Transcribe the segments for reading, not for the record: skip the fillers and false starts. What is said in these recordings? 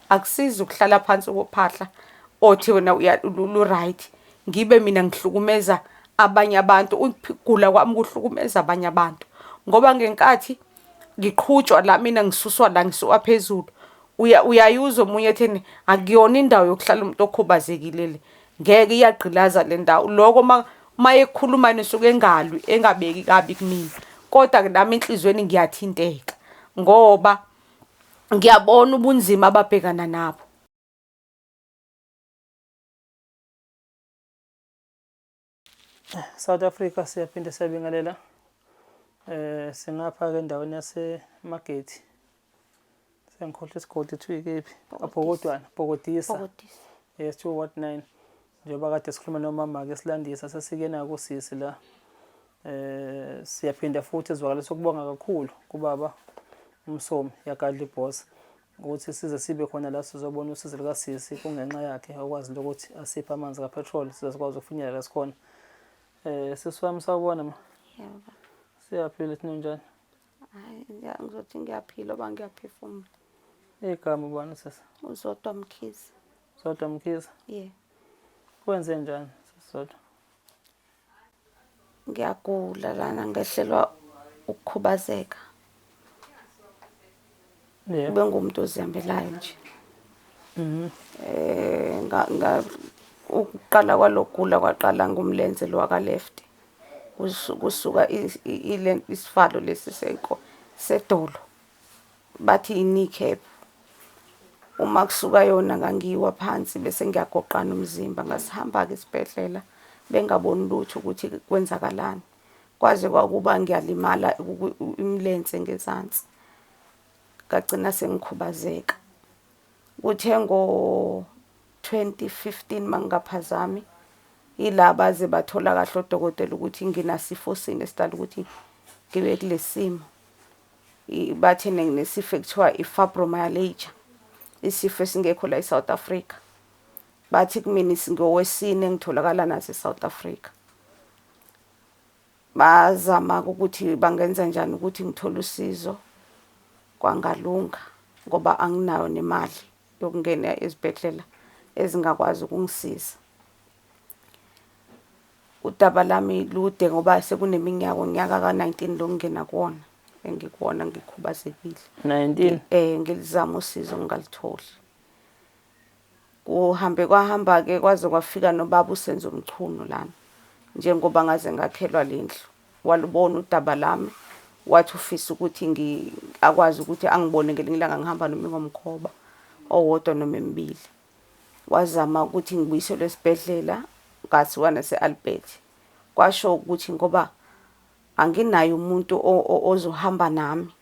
Akusizi ukuhlala phansi kophahla othi wena lu-right, ngibe mina ngihlukumeza abanye abantu, ukugula kwami kuhlukumeza abanye abantu. Ngoba ngenkathi ngiqhutshwa la mina ngisuswa la ngisuka phezulu, uyayuzwa omunye etheni akuyona indawo yokuhlala umuntu okhubazekile le, ngeke iyagqilaza le ndawo. Loko uma ekhuluma nisuke engalwi, engabeki kabi kumina, kodwa-ke nami enhliziyweni ngiyathinteka ngoba ngiyabona ubunzima ababhekana nabo. South Africa siyaphinde siyabingelela. Singapha ke endaweni yaseMagethi. Sengikhohlwa isigodi kuthiwa ikephi? Abhokodwana, Bhokodisa. Bhokodisa. Yes, 2 Ward 9. Njengoba kade sikhuluma nomama ke silandisa sesike nako usisi la. Siyaphinda futhi sizwakalisa ukubonga kakhulu kubaba uMsomi yagadla ibhosa ukuthi size sibe khona la sizobona usizo lukasisi kungenxa yakhe okwazi ukuthi asiphe amanzi kapetrol size sikwazi ukufinyelela la sikhona. Sisi wami sawubona ma. Yebo baba. Siyaphila thina njani? Hayi ngizothi ngiyaphila oba ngiyaphefumula. Igama ubani sisi? UZodwa Mkhize. Zodwa Mkhize? Yeah. Kwenze njani sisi Zodwa? Ngiyagula lana ngehlelwa ukukhubazeka. Yeah. Ube ngumuntu ozihambelayo nje. Nga nga ukuqala kwalokugula kwaqala ngomlenze lo waka left. Kusuka isivalo lesi senko sedolo. Bathi i-kneecap. Uma kusuka yona ngangiwa phansi bese ngiyagoqana umzimba. Ngasihamba-ke esibhedlela bengaboni lutho ukuthi kwenzakalani. Kwaze kwakuba ngiyalimala imilenze ngezansi. Ngagcina sengikhubazeka. Kuthe ngo-2015 mangingaphazami, ila baze bathola kahle odokotela ukuthi nginasifo sini esidala ukuthi ngibe kule simo. Bathe nginesifo ekuthiwa i-fibromyalgia, isifo esingekho la e-South Africa. Bathi kumina ngowesine engitholakala naso e-South Africa. Bazama ukuthi bangenza njani ukuthi ngithole usizo, kwangalunga ngoba anginayo nemali yokungena ezibhedlela ezingakwazi ukungisiza. Udaba lami lude ngoba sekuneminyaka, unyaka ka-19 lo ngingena kuwona, engikuwona ngikhubazekile. 19? Ngilizama usizo ngingalitholi. Kuhambe kwahamba-ke kwaze kwafika nobaba uSenzo Mchunu lana, njengoba ngaze ngakhelwa le ndlu. Walubona udaba lami, wathi ufisa ukuthi akwazi ukuthi angibone ngelinye ilanga ngihamba noma ingomkhoba owodwa noma emibili. Wazama ukuthi ngibuyiselwe esibhedlela, ngasiwa nase-Albert. Kwasho ukuthi ngoba anginaye umuntu ozohamba nami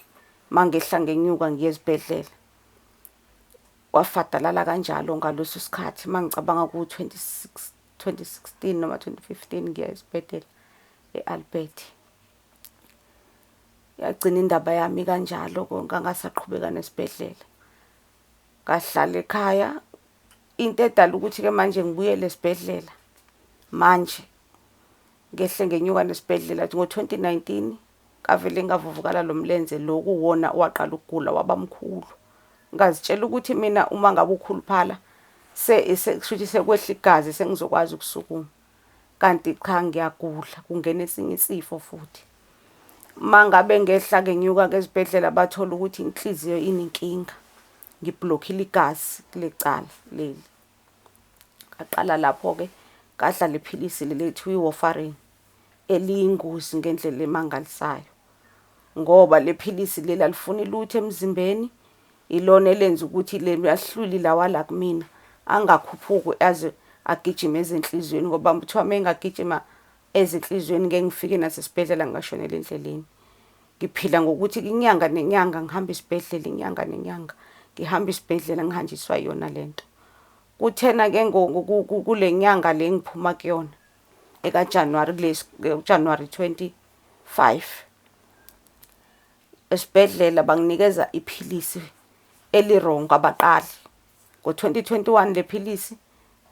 mangehla ngenyuka ngiye esibhedlela. Kwafadalala kanjalo ngaleso sikhathi mangicabanga ku-2016 noma 2015 ngiya esibhedlela e-Albert. Yagcina indaba yami kanjalo ngangasaqhubeka nesibhedlela. Ngahlala ekhaya. Into edala ukuthi-ke manje ngibuyele esibhedlela manje ngehle ngenyuka nesibhedlela ngo-2019 ngavele ngavuvukala lo mlenze lo kuwona owaqala ukugula waba mkhulu. Ngazitshela ukuthi mina uma ngabe ukhuluphala kushuthi sekwehla igazi sengizokwazi ukusukuma. Kanti cha ngiyagula kungena esinye isifo futhi. Uma ngabe ngehla ngenyuka-ke esibhedlela bathola ukuthi inhliziyo inenkinga. Ngibhlokhile igazi kule cala leli. Ngaqala lapho-ke ngadla le philisi leli ekuthiwa i-warfarin eliyingozi ngendlela emangalisayo. Ngoba le philisi leli alifuni lutho emzimbeni, ilona elenza ukuthi le mahlwili lawa la kumina angakhuphuki aze agijime ezinhliziyweni ngoba kuthiwa uma engagijima ezinhliziyweni ngeke ngifike nasesibhedlela ngingashonela endleleni. Ngiphila ngokuthi inyanga nenyanga ngihamba isibhedlela, inyanga nenyanga ngihamba isibhedlela ngihanjiswa yona lento. Kuthena-ke kule nyanga le engiphuma kuyona ekaJanuwari kule Januwari 25 esibhedlela banginikeza iphilisi eli-wrong abaqali. Ngo-2021 le philisi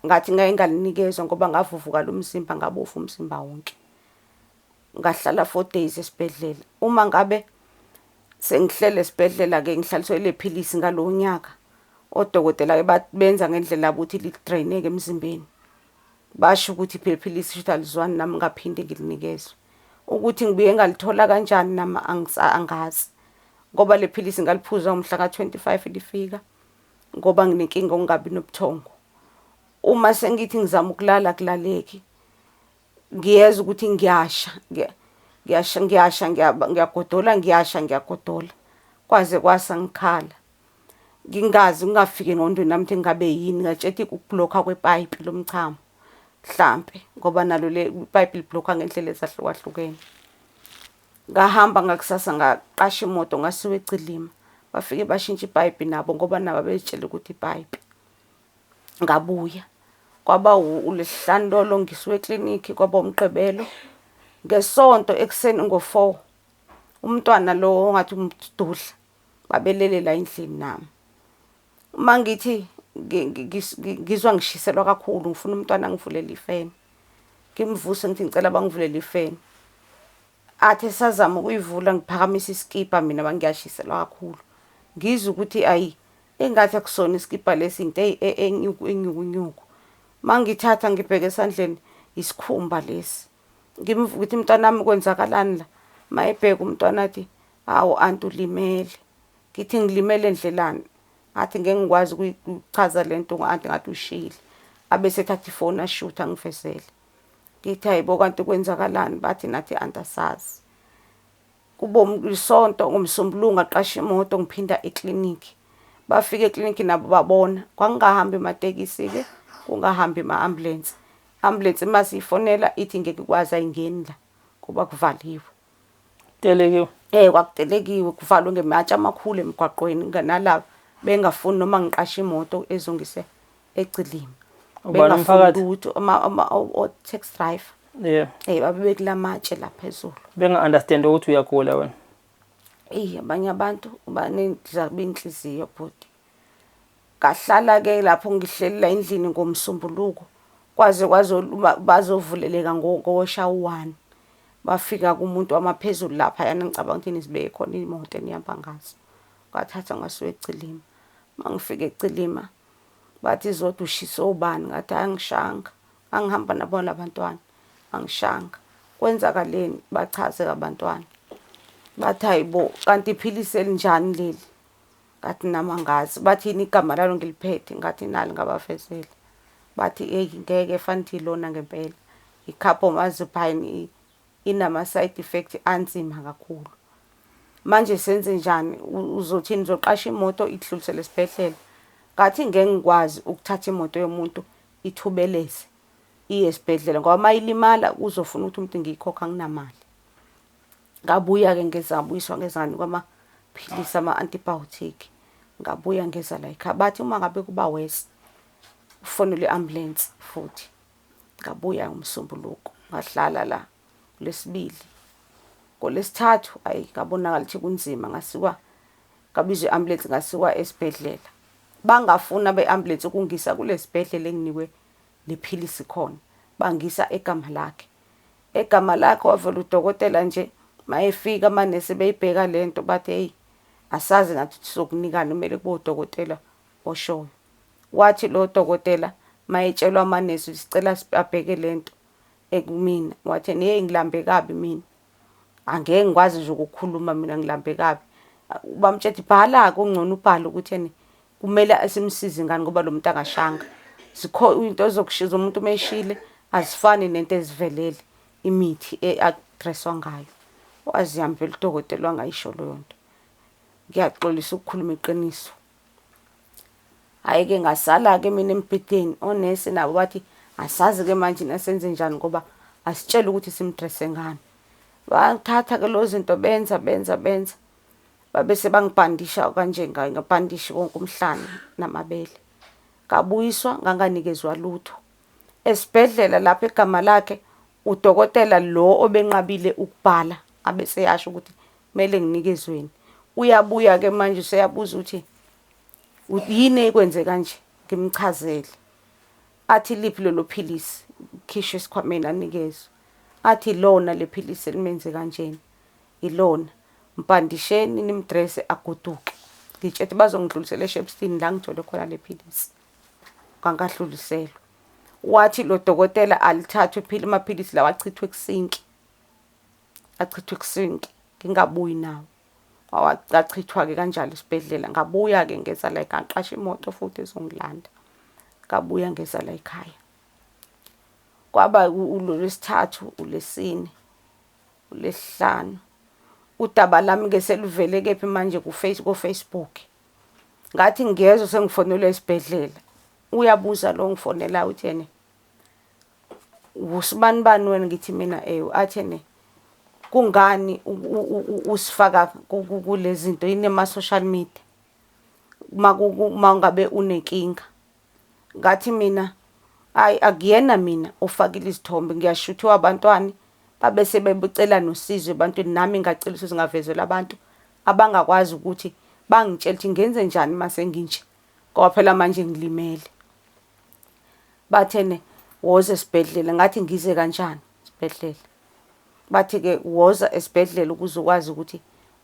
ngathi ngake ngalinikezwa ngoba ngavuvukala umzimba ngabovu umzimba wonke. Ngahlala 4 days esibhedlela. Uma ngabe sengihlele esibhedlela-ke ngihlaliswe ile philisi ngalowo nyaka. Odokotela-ke benza ngendlela yabo ukuthi lidraineke emzimbeni. Basho ukuthi phela iphilisi shuthi alizwani nami ngaphinde ngilinikezwe. Ukuthi ngibuye ngalithola kanjani nami angazi. Ngoba le philisi ngaliphuza ngomhla ka-25 lifika ngoba nginenkinga yokungabi nobuthongo. Uma sengithi ngizama ukulala akulaleki. Ngiyezwa ukuthi ngiyasha, ngiyasha, ngiyasha, ngiyagodola, ngiyasha, ngiyagodola. Kwaze kwasa ngikhala. Ngingazi kungafiki engqondweni yami ukuthi ngabe yini ngatshethi ukubhlokha kwepayipi lomchamo hlampe ngoba nalo le ipayipi liblokha ngendlela ezahlukahlukene. Ngahamba ngakusasa ngaqasha imoto ngasiwa eCilima. Bafike bashintsha ipayipi nabo ngoba nabo babezitshela ukuthi ipayipi. Ngabuya kwaba uLwesihlanu lolo ngisuka eklinikhi kwaba uMgqibelo. Ngesonto ekuseni ngo-four umntwana lo ongathi umdudla babelele la endlini nami. Uma ngithi ngizwa ngishiselwa kakhulu ngifuna umntwana angivulele ifeni. Ngimvuse ngithi ngicela bangivulele ifeni. Athi esazama ukuyivula ngiphakamisa isikibha mina ngoba ngiyashiselwa kakhulu. Ngizwe ukuthi ayi engathi akusona isikibha lesi into enyukunyuku. Uma ngithatha ngibheka esandleni isikhumba lesi. Ngithi mntanami kwenzakalani la? Mayebheka umntwana athi hawu anti ulimele. Ngithi ngilimele ndlelani? Ngathi ngeke ngikwazi ukuchaza le nto anti ngathi ushile. Abe esethatha ifoni ashuthe angivezele. Ngithi hayibo kanti kwenzakalani? Bathi nathi anti asazi. Kube isonto ngoMsombuluko ngaqasha imoto ngiphinda eklinikhi. Bafika eklinikhi nabo babona. Kwakungahambi matekisi-ke, kungahambi ma-ambulensi. Ambulensi uma siyifonela ithi ngeke ikwazi ayingeni la ngoba kuvaliwe. Telekiwe. Eh kwakutelekiwe kuvalwe ngematshe amakhulu emgwaqweni nganala bengafuni noma ngiqashe imoto ezongise eCilima. Ubani umphakathi? Lutho ama o taxi driver. Yeah. Eh babebekula matshe la phezulu. Benga understand ukuthi uyagula wena. Eyi abanye abantu banendlaba inhliziyo bhuti. Ngahlala ke lapho ngihleli la endlini ngoMsombuluko kwaze kwaze bazovuleleka ngosha u-1. Bafika kumuntu wamaphezulu lapha yana ngicabanga ukuthi nizibeke khona imoto enihamba ngazo. Ngathatha ngasuka eCilima. Mangifika eCilima bathi Zodwa ushise obani ngathi angishanga. Angihamba nabo labantwana angishanga. Kwenzakaleni bachaze abantwana. Bathi hayibo kanti iphilisi elinjani leli? Ngathi nami angazi. Bathi yini igama lalo ngiliphethe ngathi nali ngabavezela. Bathi eyi ngeke fanele ilona ngempela. I-carbamazepine inama-side effect anzima kakhulu. Manje senze njani? Uzothini uzoqasha imoto ikudlulisele esibhedlela? Ngathi ngeke ngikwazi ukuthatha imoto yomuntu ithubeleze iye esibhedlela ngoba uma ilimala kuzofuna ukuthi umuntu ngiyikhokhe anginamali. Ngabuya-ke ngeza ngabuyiswa ngeza nganikwa amaphilisi ama-antibiotic. Ngabuya ngeza la ekhaya. Bathi uma ngabe kuba worse ufonele i-ambulensi futhi. Ngabuya ngoMsombuluko ngahlala la ngolwesibili. NgoLwesithathu ayi ngabonakala ukuthi kunzima ngasiwa ngabizwa i-ambulensi ngasiwa esibhedlela. Bangafuni abe-ambulensi ukungisa kulesi sibhedlela enginikwe le philisi khona. Bangisa eGamalakhe. EGamalakhe wavela udokotela nje mayefika amanesi beyibheka lento bathi hey asazi nathi ukuthi sizokunikani kumele kube udokotela oshoyo. Wathi lo dokotela mayetshelwa amanesi sicela abheke lento ekumina wathi hey ngilambe kabi mina. Angeke ngikwazi nje ukukhuluma mina ngilambe kabi. Bamtshela ukuthi bhala-ke okungcono ubhale ukuthi ene kumele simsize ngani ngoba lo muntu akashanga. Zikho into ezokushiza umuntu uma eshile azifani nento ezivelele imithi adresswa ngayo. Wazihambela udokotela wangayisho leyo nto. Ngiyaxolisa ukukhuluma iqiniso. Hhayi-ke ngasala-ke mina embhedeni onesi nabo bathi asazi-ke manje nasenze njani ngoba asitshele ukuthi simdresse ngani. Bathatha-ke lezo zinto benza benza benza babe sebangibhandisha kanje ngabhandishi wonke umhlane namabele. Ngabuyiswa nganganikezwa lutho. Esibhedlela lapha eGamalakhe udokotela lo obenqabile ukubhala abese yasho ukuthi kumele nginikezweni. Uyabuya-ke manje useyabuza ukuthi yini ekwenze kanje ngimchazele. Athi liphi lelo philisi khishwe esikhwameni anikezwe. Athi ilona le philisi elimenze kanjena ilona. Mbhandisheni nimdresse agoduke. Ngitshela bazongidlulisela eShepstone la ngithole khona le philisi. Kangadluliselwa. Wathi lo dokotela alithathwe phila amaphilisi lawa achithwe kusinki. Achithwe kusinki ngingabuyi nawo. Achithwa-ke kanjalo esibhedlela. Ngabuya-ke ngeza la ekhaya, ngaqasha imoto futhi ezongilanda. Ngabuya ngeza la ekhaya. Kwaba ulwesithathu, ulwesine, ulwesihlanu. Udaba lami-ke seluvele kephi manje ko-Facebook. Ngathi ngiyezwa sengifonelwa esibhedlela. Uyabuza lo ongifonelayo uthi ene usibanibani wena ngithi mina ewe athi ene kungani usifaka kule zinto yini ema-social media uma ngabe unenkinga. Ngathi mina hhayi akuyena mina ofakile izithombe ngiyashuthiwa abantwana babe sebecela nosizo ebantwini nami ngacela usizo ngavezela abantu abangakwazi ukuthi bangitshele ukuthi ngenze njani uma senginje ngoba phela manje ngilimele. Bathene woza esibhedlela ngathi ngize kanjani esibhedlela. Bathi-ke woza esibhedlela ukuze ukwazi ukuthi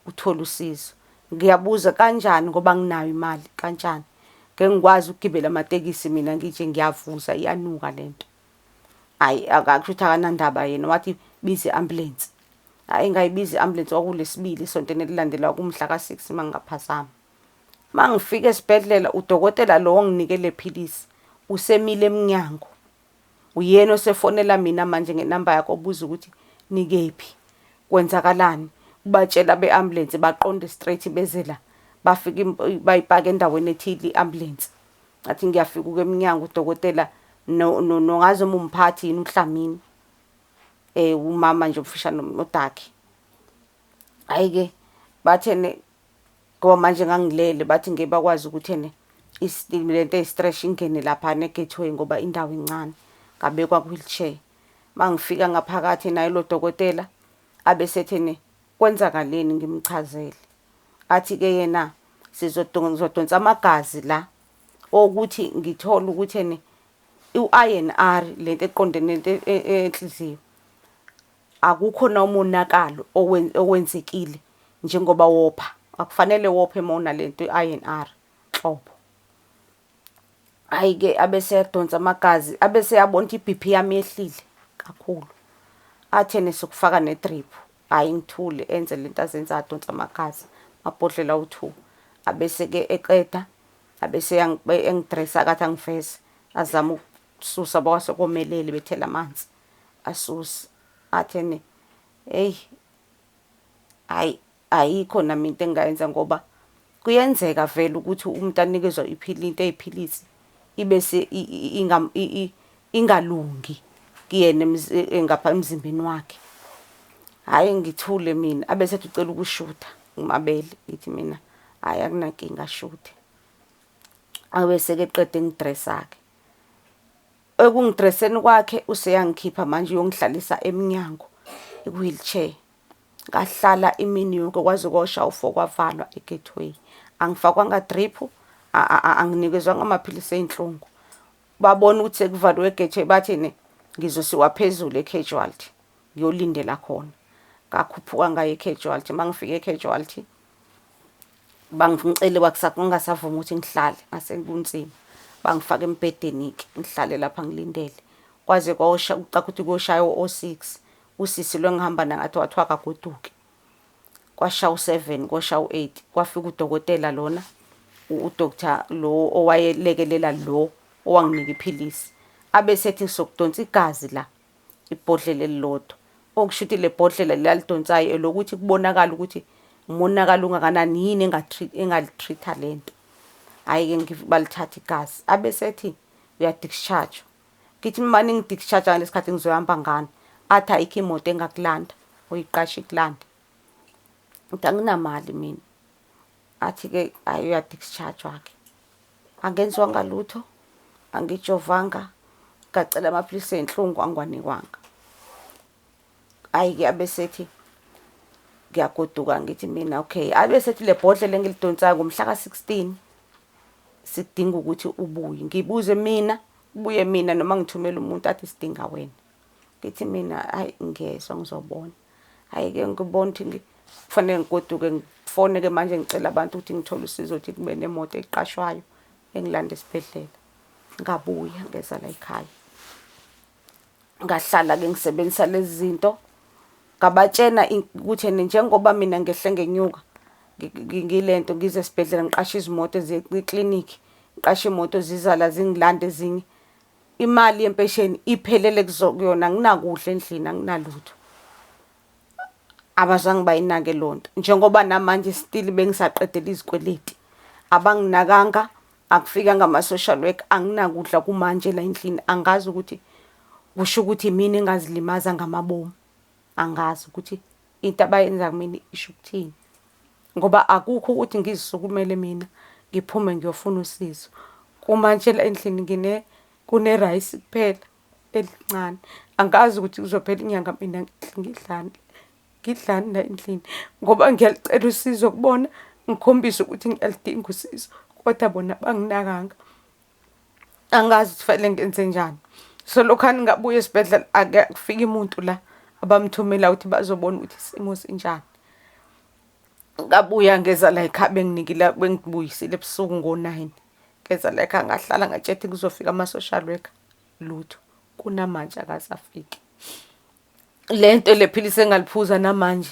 uthole usizo. Ngiyabuza kanjani ngoba anginayo imali kanjani? Ngeke ngikwazi ukugibela amatekisi mina nginje ngiyavuza iyanuka lento. Hhayi akusho ukuthi akanandaba yena wathi biza i-ambulensi. Hhayi ngayibiza i-ambulensi kwakulesibili esontweni elilandelayo kumhla ka-six uma ngingaphazami. Uma ngifika esibhedlela udokotela lo onginike le philisi usemile emnyango. Uyena osefonela mina manje ngenamba yakhe obuza ukuthi nikephi, kwenzakalani. Ubatshela abe-ambulensi baqonde straight beze la. Bafike bayipake endaweni ethile i-ambulensi. Ngathi ngiyafika emnyango udokotela nongazi noma umphathi yini uDlamini. Umama nje omfishane odakhi. Hhayi-ke bathene ngoba manje ngangilele bathi ngeke bakwazi ukuthi ene lento eyi-stretch ingene laphana e-gateway ngoba indawo incane. Ngabekwa ku-wheelchair. Uma ngifika ngaphakathi naye lo dokotela abesethi ene kwenzakaleni ngimchazele. Athi-ke yena ngizodonsa amagazi la okuthi ngithole ukuthi ene u-I_N_R lento eqondene nento enhliziyo akukho nomonakalo owenzekile njengoba wopha. Akufanele wophe uma unalento i-I_N_R nhlobo. Hhayi-ke abese eyadonsa amagazi, abese eyabona ukuthi i-B_P yami yehlile kakhulu. Athi ene sokufaka ne-drip. Hhayi ngithule enze lento azenzayo adonse amagazi amabhodlela awu-two. Abese-ke eqeda, abese engidresa-ke athi angivese azame ukususa ngoba kwase komelele bethela amanzi asuse. Athi ene hheyi, hhayi ayikho nami into engingayenza ngoba kuyenzeka vele ukuthi umuntu anikezwe into eyiphilisi ibese ingalungi kuyena ngapha emzimbeni wakhe. Hhayi ngithule mina abese ethi ucela ukushutha ngimabele ngithi mina hhayi akunankinga ashuthe. Abese-ke eqeda engidresa-ke. Ekungidreseni kwakhe useyangikhipha manje uyongihlalisa emnyango i-wheelchair. Ngahlala imini yonke kwaze koshaya u-four kwavalwa e-gateway. Angifakwanga drip, anginikezwanga amaphilisi ey'nhlungu. Babona ukuthi sekuvaliwe e-gateway bathi ene ngizosiwa phezulu e-casualty ngiyolindela khona. Ngakhuphuka ngaya e-casualty, uma ngifika e-casualty bangicele ngingasavumi ukuthi ngihlale ngase kunzima. Bangifaka embhedeni-ke ngihlale lapha ngilindele. Kwaze kwayosha kucaca ukuthi kuyoshaya o-six. Usisi lo engihamba naye ngathi wathiwa akagoduke. Kwashaya u-seven, kwashaya u-eight, kwafika udokotela lona, u-doctor lo owayelekelela lo owanginika iphilisi. Abesethi ngizokudonsa igazi la, ibhodlela elilodwa. Okusho ukuthi le bhodlela leli alidonsayo elokuthi kubonakale ukuthi umonakalo ungakanani, yini engali-treat-a lento. Hhayi-ke balithatha igazi. Abesethi uya-discharge-wa. Ngithi uma ningi-discharge ngalesi khathi ngizohamba ngani? Athi ayikho imoto engakulanda, oyiqashe ikulande. Ngithi anginamali mina. Athi-ke hhayi uya-discharge-wa-ke. Angenziwanga lutho, angijovanga, ngacela amaphilisi ey'nhlungu angiwanikwanga. Hhayi-ke abesethi ngiyagoduka ngithi mina okay. Abesethi le bhodlela engilidonsayo ngomhla ka-sixteen sidinga ukuthi ubuye. Ngibuze mina, kubuye mina noma ngithumele umuntu athi sidinga wena. Ngithi mina hhayi ngiyezwa ngizobona. Hhayi-ke ngibona ukuthi kufanele ngigoduke Ngifone-ke manje ngicela abantu ukuthi ngithole usizo ukuthi kube nemoto eqashwayo engilanda esibhedlela. Ngabuya ngeza la ekhaya. Ngahlala-ke ngisebenzisa lezi zinto. Ngabatshena ukuthi ene njengoba mina ngehle ngenyuka ngilento ngize esibhedlela ngiqashe izimoto eziye kwiklinikhi, ngiqashe imoto ziza la zingilanda ezinye. Imali yempesheni iphelele kuyona anginakudla endlini anginalutho. Abazange bayinake loo nto njengoba namanje still bengisaqedela izikweleti. Abanginakanga, akufikanga ama-social worker, anginakudla kumanje la endlini. Angazi ukuthi kusho ukuthi imina engazilimaza ngamabomu. Angazi ukuthi into abayenza kumina isho ukuthini. Ngoba akukho ukuthi ngizisukumele mina ngiphume ngiyofuna usizo. Kumanje la endlini ngine kune-rice kuphela elincane. Angazi ukuthi kuzophela inyanga mina ngidlani, ngidlani la endlini ngoba ngiyalucela usizo kubona ngikhombise ukuthi ngiyaludinga usizo kodwa bona abanginakanga. Angazi ukuthi fanele ngenze njani. So lokhani ngabuya esibhedlela akufiki muntu la abamthumela ukuthi bazobona ukuthi isimo sinjani. Ngabuya ngeza la ekhaya benginikile bengibuyisile ebusuku ngo-nine. Ngeza la ekhaya ngahlala ngatshela ukuthi kuzofika ama-social worker, lutho. Kunamanje akaze afike. Le nto le philisi engaliphuza namanje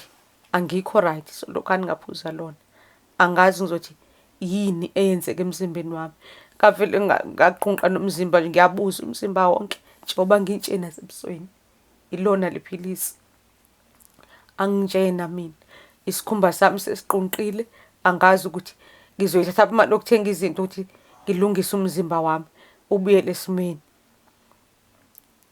angikho right so lokhani ngaphuza lona. Angazi ngizothi yini eyenzeka emzimbeni wami. Ngavele ngaqunqa nomzimba nje ngiyabuza umzimba wonke njengoba ngintshena nasebusweni. Ilona le philisi. Angintshena mina. Isikhumba sami sesiqunqile angazi ukuthi ngizoyithathaphi imali yokuthenga izinto ukuthi ngilungise umzimba wami ubuyele esimeni.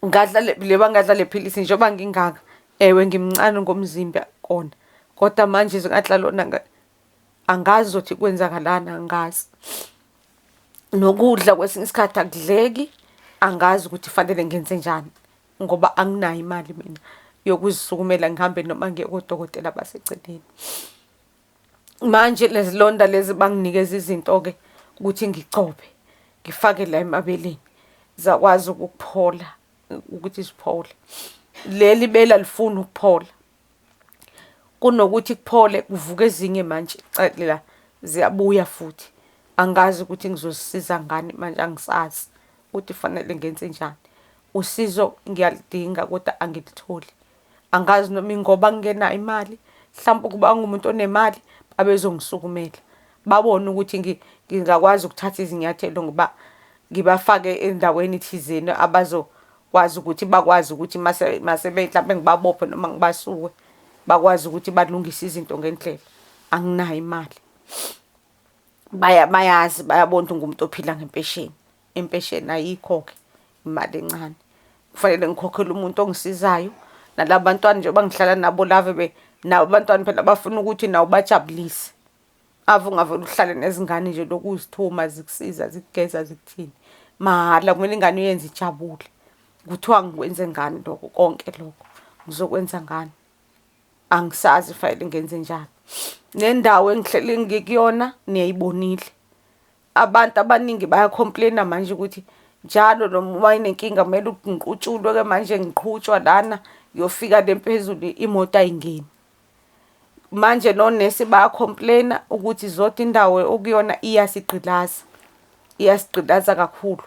Ngadla leba ngadla le philisi njengoba ngingaka, ewe ngimncane ngomzimba kona, kodwa manje ngadla lona angazi ukuthi kwenzakalani angazi. Nokudla kwesinye isikhathi akudleki, angazi ukuthi fanele ngenze njani ngoba anginayo imali mina yokuzisukumela ngihambe noma ngiye kodokotela abaseceleni. Manje lezi londa lezi banginikeza izinto-ke ukuthi ngigcobe ngifake la emabeleni zakwazi ukuphola ukuthi ziphole. Leli bele alifuni ukuphola. Kunokuthi kuphole kuvuka ezinye manje la ziyabuya futhi. Angazi ukuthi ngizozisiza ngani manje angisazi ukuthi fanele ngenze njani. Usizo ngiyaludinga kodwa angilitholi. Angazi noma ingoba ngingenayo imali, mhlawumpe ukuba ngumuntu onemali babezongisukumela. Babone ukuthi ngingakwazi ukuthatha izinyathelo ngoba ngibafake endaweni thizeni abazokwazi ukuthi bakwazi ukuthi mase mase mhlampe ngibabophe noma ngibasuke bakwazi ukuthi balungise izinto ngendlela. Anginayo imali. Bayazi bayabona ukuthi ngingumuntu ophila ngempesheni. Impesheni ayikho-ke imali encane. Kufanele ngikhokhele umuntu ongisizayo nalaba bantwana njengoba ngihlala nabo lave nabo abantwana phela bafuna ukuthi nawe ubajabulise. Ave ungavele uhlale nezingane nje lokhu uzithuma zikusiza zikugeza zikuthini mahhala kumele ingane uyenze ijabule. Kuthiwa ngikwenze ngani lokho konke lokho ngizokwenza ngani? Angisazi fanele ngenze njani. Nendawo engihleli ngikuyona niyayibonile. Abantu abaningi baya-complain-a manje ukuthi njalo noma uma enenkinga kumele ngiqutshulwe-ke manje ngiqhutshwa lana ngiyofika le phezulu imoto ayingeni. Manje nonesi baya-complain-a ukuthi zodwa indawo okuyona iyasigqilaza, iyasigqilaza kakhulu.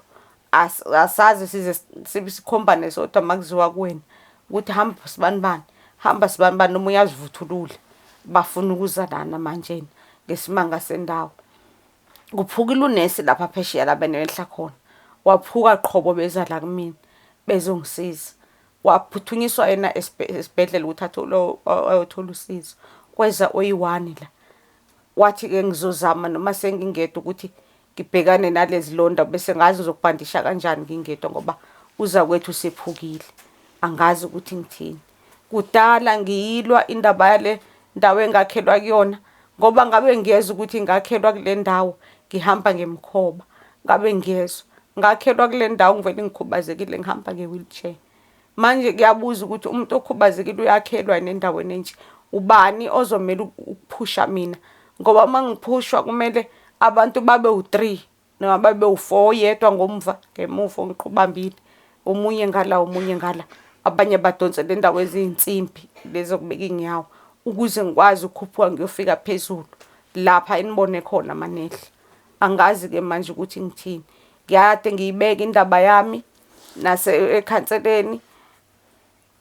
Asazi size sikhombane sodwa uma kuziwa kuwena ukuthi hamba sibanibani, hamba sibanibani noma uyazivuthulula. Bafuna ukuza lana manjena ngesimanga sendawo. Kuphukile unesi lapha phesheya la benehla khona. Waphuka qhobo beza la kumina bezongisiza. Waphuthunyiswa yena esibhedlela ukuthi athole ayothola usizo. Kweza oyi-one la. Wathi-ke ngizozama noma sengingedwa ukuthi ngibhekane nalezi londa bese ngazi ngizokubhandisha kanjani ngingedwa ngoba uzakwethu usephukile. Angazi ukuthi ngithini. Kudala ngiyilwa indaba yale ndawo engakhelwa kuyona ngoba ngabe ngiyezwa ukuthi ngakhelwa kule ndawo ngihamba ngemikhoba. Ngabe ngiyezwa. Ngakhelwa kule ndawo ngivele ngikhubazekile ngihamba nge-wheelchair. Manje kuyabuza ukuthi umuntu okhubazekile uyakhelwa yini endaweni enje? Ubani ozomela ukuphusha mina? Ngoba uma ngiphushwa kumele abantu babe u-three noma babe u-four, oyedwa ngomva ngemuva ongiqhubambile, omunye ngala omunye ngala. Abanye badonse le ndawo eziyinsimbi lezi zokubeka iy'nyawo. ukuze ngikwazi ukukhuphuka ngiyofika phezulu lapha enibone khona manehla. Angazi-ke manje ukuthi ngithini. Ngiyade ngiyibeke indaba yami nase ekhanseleni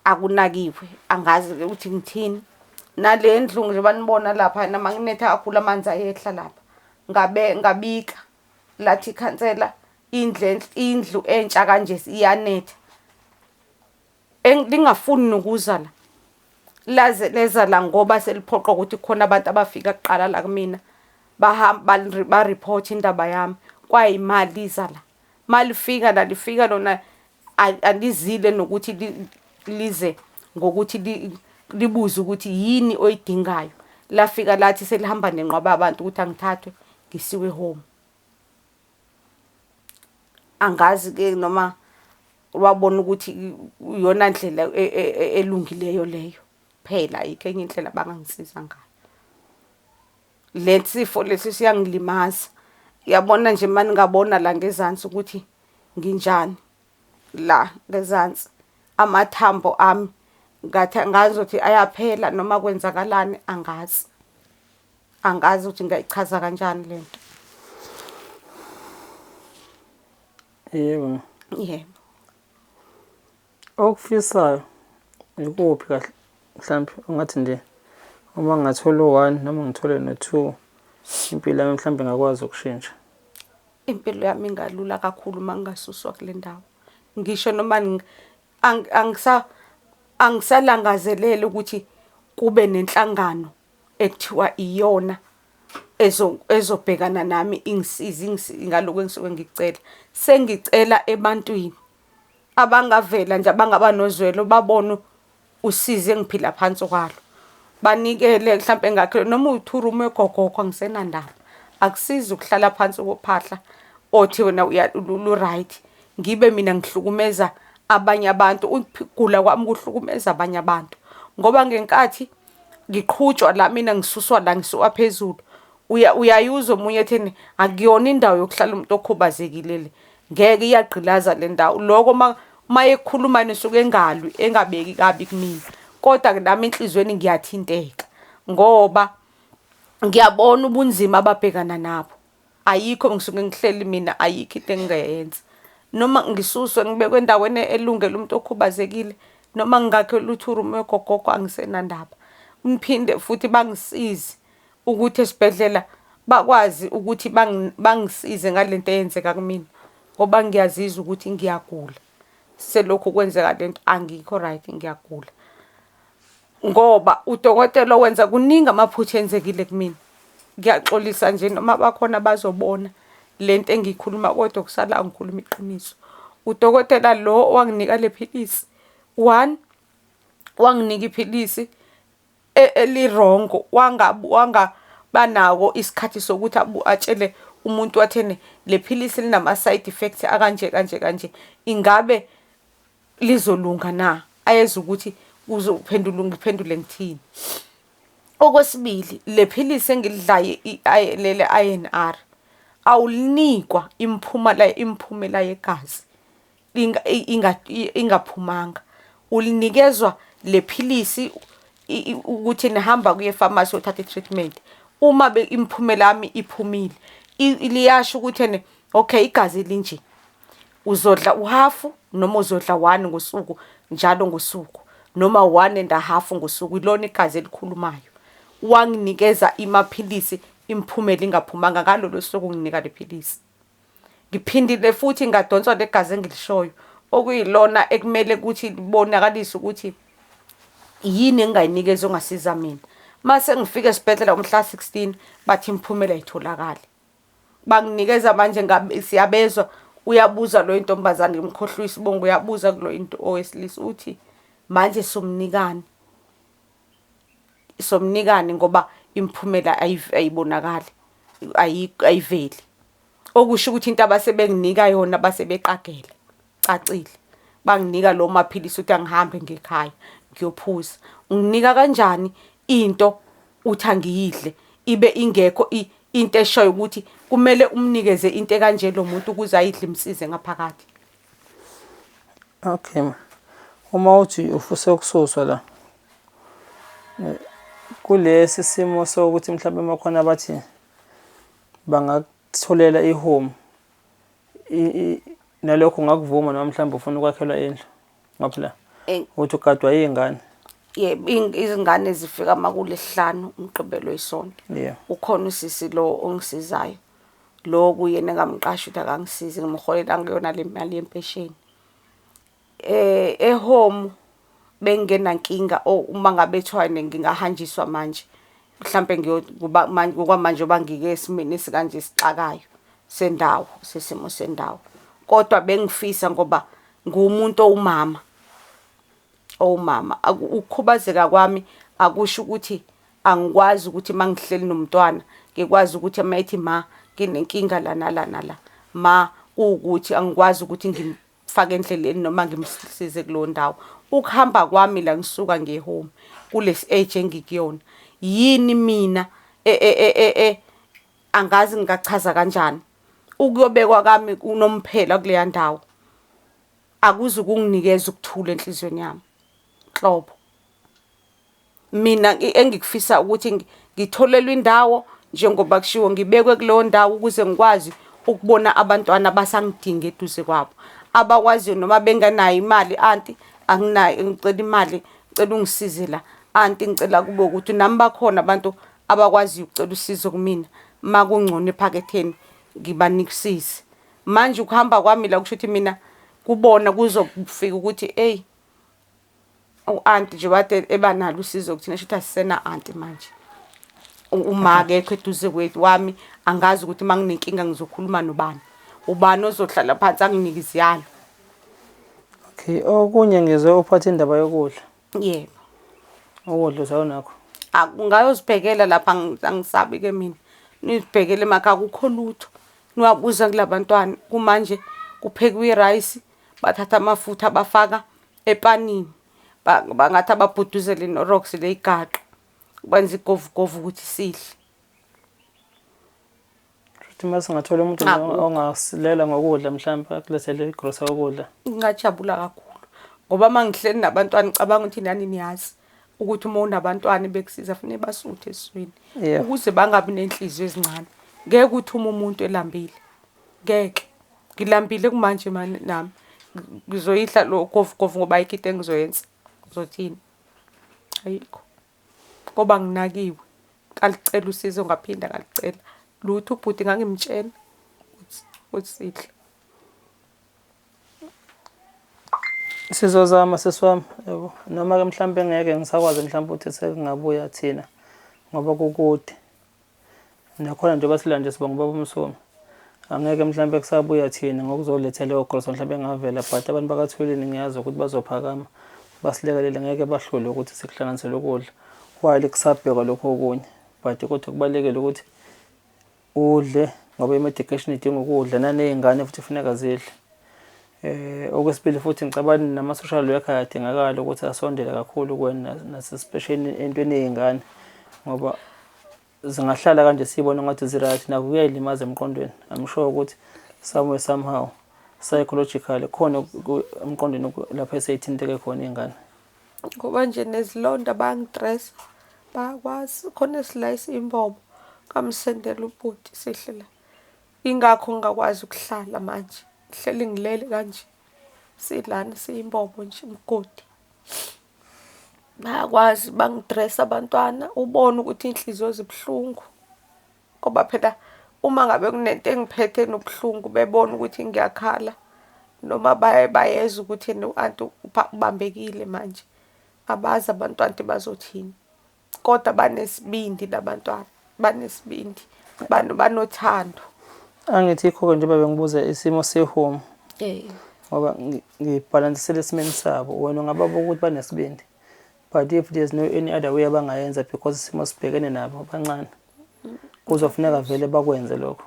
akunakiwe angazi-ke ukuthi ngithini. Nale ndlu njengoba nibona lapha noma kunetha kakhulu amanzi ayehla lapha. Ngabe ngabika lathi ikhansela indlu indlu entsha kanje iyanetha. Lingafuni nokuza la. Laze leza la ngoba seliphoqwa ukuthi kukhona abantu abafika kuqala la kumina bahamba ba-report indaba yami kwayimali iza la. Malifika la lifika lona alizile nokuthi lize ngokuthi libuze ukuthi yini oyidingayo. Lafika lathi selihamba nenqwaba yabantu ukuthi angithathwe ngisiwe home. Angazi-ke noma wabona ukuthi iyona ndlela e, e, e, elungileyo leyo phela ayikho enye indlela abangangisiza ngayo. Le sifo lesi siyangilimaza. Uyabona nje uma ningabona la ngezansi ukuthi nginjani la ngezansi amathambo ami ngathi angazi ukuthi ayaphela noma kwenzakalani angazi. Angazi ukuthi ngingayichaza kanjani le nto. Yebo. Yebo. Okufisayo ikuphi kahle mhlampe ungathi nje uma ngingathola u-one noma ngithole no-two impilo yami mhlampe ingakwazi ukushintsha. Impilo yami ingalula kakhulu uma ngingasuswa kule ndawo. Ngisho noma angisalangazeleli ukuthi kube nenhlangano ekuthiwa iyona ezobhekana nami ingisize ngalokhu engisuke ngikucela. Sengicela ebantwini abangavela nje abangaba nozwelo babone usizi engiphila phansi kwalo. Banikele mhlampe ngakhe noma uwu-two room egogogo angisenandaba. Akusizi ukuhlala phansi kophahla othi wena lu-right ngibe mina ngihlukumeza abanye abantu. Ukugula kwami kuhlukumeza abanye abantu ngoba ngenkathi ngiqhutshwa la mina ngisuswa la ngisuka phezulu uyayuzwa omunye etheni akuyona indawo yokuhlala umuntu okhubazekile le ngeke iyagqilaza le ndawo lokho uma ekhuluma nisuke engalwi engabeki kabi kumina kodwa nami enhliziyweni ngiyathinteka ngoba ngiyabona ubunzima ababhekana nabo. Ayikho ngisuke ngihleli mina ayikho into engingayenza. Noma ngisuswe ngibekwe endaweni elungele umuntu okhubazekile, noma ngingakhelwa u-two room wegogogo angisenandaba. Ngiphinde futhi bangisize ukuthi esibhedlela bakwazi ukuthi bangisize ngale nto eyenzeka kumina ngoba ngiyazizwa ukuthi ngiyagula. Selokhu kwenzeka le nto angikho right ngiyagula. Ngoba udokotela owenza kuningi amaphutha enzekile kumina. Ngiyaxolisa nje noma bakhona abazobona le nto engiyikhuluma kodwa okusalayo ngikhuluma iqiniso. Udokotela lo owanginika le philisi, one, wanginika iphilisi eli-wrong, wangaba nako isikhathi sokuthi atshele umuntu wathene le philisi linama-side effects akanje kanje kanje. Ingabe lizolunga na? Ayeza ukuthi uzophendula ngiphendule ngithini. Okwesibili, le philisi engilidlayo leli I_N_R awulinikwa imiphumela imiphumela yegazi ingaphumanga. Ulinikezwa le philisi ukuthi nihamba kuye efamasi uyothatha i-treatment. Uma imiphumela yami iphumile liyasho ukuthi ene okay igazi linje. Uzodla uhhafu noma uzodla one ngosuku njalo ngosuku noma one and a half ngosuku ilona igazi elikhulumayo. Wanginikeza imaphilisi imiphumela ingaphumanga ngalolo suku unginika le philisi. Ngiphindile futhi ngadonswa negazi engilishoyo okuyilona ekumele ukuthi libonakalise ukuthi yini engingayinikeza ongasiza mina. Mase ngifika esibhedlela umhla 16 bathi imiphumela ayitholakali. Banginikeza manje ngabe siyabezwa uyabuza lo intombazane ngimkhohlwe isibongo uyabuza kulo into owesilisa uthi manje somnikani somnikani ngoba imiphumela ayibonakali ayiveli okusho ukuthi into abasebenginika yona basebeqagela cacile banginika lo maphilisi ukuthi angihambe ngekhaya ngiyophuza unginika kanjani into uthi angiyidle ibe ingekho into eshoyo ukuthi kumele umnikeze into ekanje lo muntu ukuze ayidle imsize ngaphakathi. Okay ma. Uma uthi ufuse ukususwa la. Kulesi simo sokuthi mhlawumbe makhona abathi bangakutholela i-home, nalokho ungakuvuma noma mhlawumbe ufuna ukwakhelwa indlu, ngoba phela uthi ugadwa iy'ngane. Yebo, izingane zifika makulesihlanu, uMgqibelo, isonto. Ukhona usisi lo ongisizayo, lo kuyena engamqasha ukuthi akangisize, ngimholela kuyona le mali yempesheni. E-home bengingenankinga uma ngabe kuthiwa ngingahanjiswa manje, mhlampe kuba okwamanje ngoba ngike esimeni esikanje esixakayo sendawo, sesimo sendawo. Kodwa bengifisa ngoba nguwumuntu owumama, owumama. Ukukhubazeka kwami akusho ukuthi angikwazi ukuthi uma ngihleli nomntwana ngikwazi ukuthi uma ethi ma nginenkinga la nala nala, ma kuwukuthi angikwazi ukuthi ngimfake endleleni noma ngimsize kuleyo ndawo. Ukuhamba kwami la ngisuka ngiye home kulesi age engikuyona, yini mina angazi ngingachaza kanjani. Ukuyobekwa kwami unomphela kuleya ndawo akuzukunginikeza ukuthula enhliziyweni yami nhlobo. Mina engikufisa ukuthi ngitholelwe indawo njengoba kushiwo, ngibekwe kuleyo ndawo ukuze ngikwazi ukubona abantwana abasangidinga eduze kwabo, abakwaziyo noma bengenayo imali, anti anginayo, ngicela imali, ngicela ungisize la, anti ngicela kube ukuthi nami bakhona abantu abakwaziyo ukucela usizo kumina uma kungcono ephaketheni ngibanikisise. Manje ukuhamba kwami la kusho ukuthi mina kubona kuzofika ukuthi eyi u-anti nje wade eba nalo usizo kuthina, shuthi asisena anti manje. Uma akekho eduze kwethu wami, angazi ukuthi uma nginenkinga ngizokhuluma nobani, ubani ozohlala phansi anginike iziyalo. Okay, okunye ngizwe uphatha indaba yokudla. Yebo. Ukudla usawunakho? Ungayozibhekela lapha, angisabi-ke mina. Nizibhekele emakhaya, akukho lutho. Niwabuza kulabantwana, kumanje kuphekwa irayisi, bathatha amafutha bafaka epanini, bangathi ababhuduzele no-Rox leyigaqa, benza igovugovu ukuthi sidle. Futhi uma singathola umuntu ongasilela ngokudla mhlawumbe akulethele igrosa yokudla. Ngingajabula kakhulu ngoba uma ngihleli nabantwana, ngicabanga ukuthi nani niyazi ukuthi uma unabantwana bekusiza kufanele basuthe esiswini ukuze bangabi nenhliziyo ezincane. Ngeke uthi uma umuntu elambile, ngeke. Ngilambile kumanje mani nami. Ngizoyidla lo govugovu ngoba ayikho into engizoyenza. Ngizothini? Ayikho. Ngoba nginakiwe. Ngalucela usizo ngaphinda ngalucela. Lutho ubhuti ngangimtshela ukuthi sidle. Sizozama sisi wami, yabo. Noma-ke mhlampe ngeke ngisakwazi mhlampe ukuthi sekungabuya thina ngoba kukude. Nakhona njengoba sila nje sibonga ubaba uMsomi. Angeke mhlampe kusabuya thina ngokuzoletha leyo grosa mhlampe engavela, but abantu bakaThulini ngiyazi ukuthi bazophakama basilekelele, ngeke bahlule ukuthi sikuhlanganisele ukudla while kusabhekwa lokhu okunye. But kodwa kubalulekile ukuthi udle ngoba i-medication idinga ukudla naney'ngane futhi kufuneka zidle. Okwesibili futhi ngicabanga nama-social worker ayadingakala ukuthi asondele kakhulu kuwena nasespesheli entweni yey'ngane ngoba zingahlala kanje siyibona ngathi zi-right, nakho kuyayilimaza emqondweni. I'm sure ukuthi somewhere somehow psychologically khona emqondweni lapho eseyithinteke khona iy'ngane. Ngoba nje nezilonda bayangitresa, bayakwazi khona esilayisa imbobo ngamsendela ubhuti sihle la. Ingakho ngingakwazi ukuhlala manje, ngihleli ngilele kanje, silana siyimbobo nje umgodi. Bayakwazi bangidresa abantwana, ubone ukuthi iy'nhliziyo zibuhlungu. Ngoba phela uma ngabe kunento engiphethe enobuhlungu bebona ukuthi ngiyakhala noma baye bayezwa ukuthi u-anti ubambekile manje, abazi abantwana ukuthi bazothini. Kodwa banesibindi la bantwana, banesibindi, banothando. Angithi yikho-ke njengoba bengibuza isimo se-home. Ngoba ngibhalansisele esimeni sabo. Wena ungababuka ukuthi banesibindi. But if there's no any other way abangayenza because isimo sibhekene nabo abancane, kuzofuneka vele bakwenze lokho.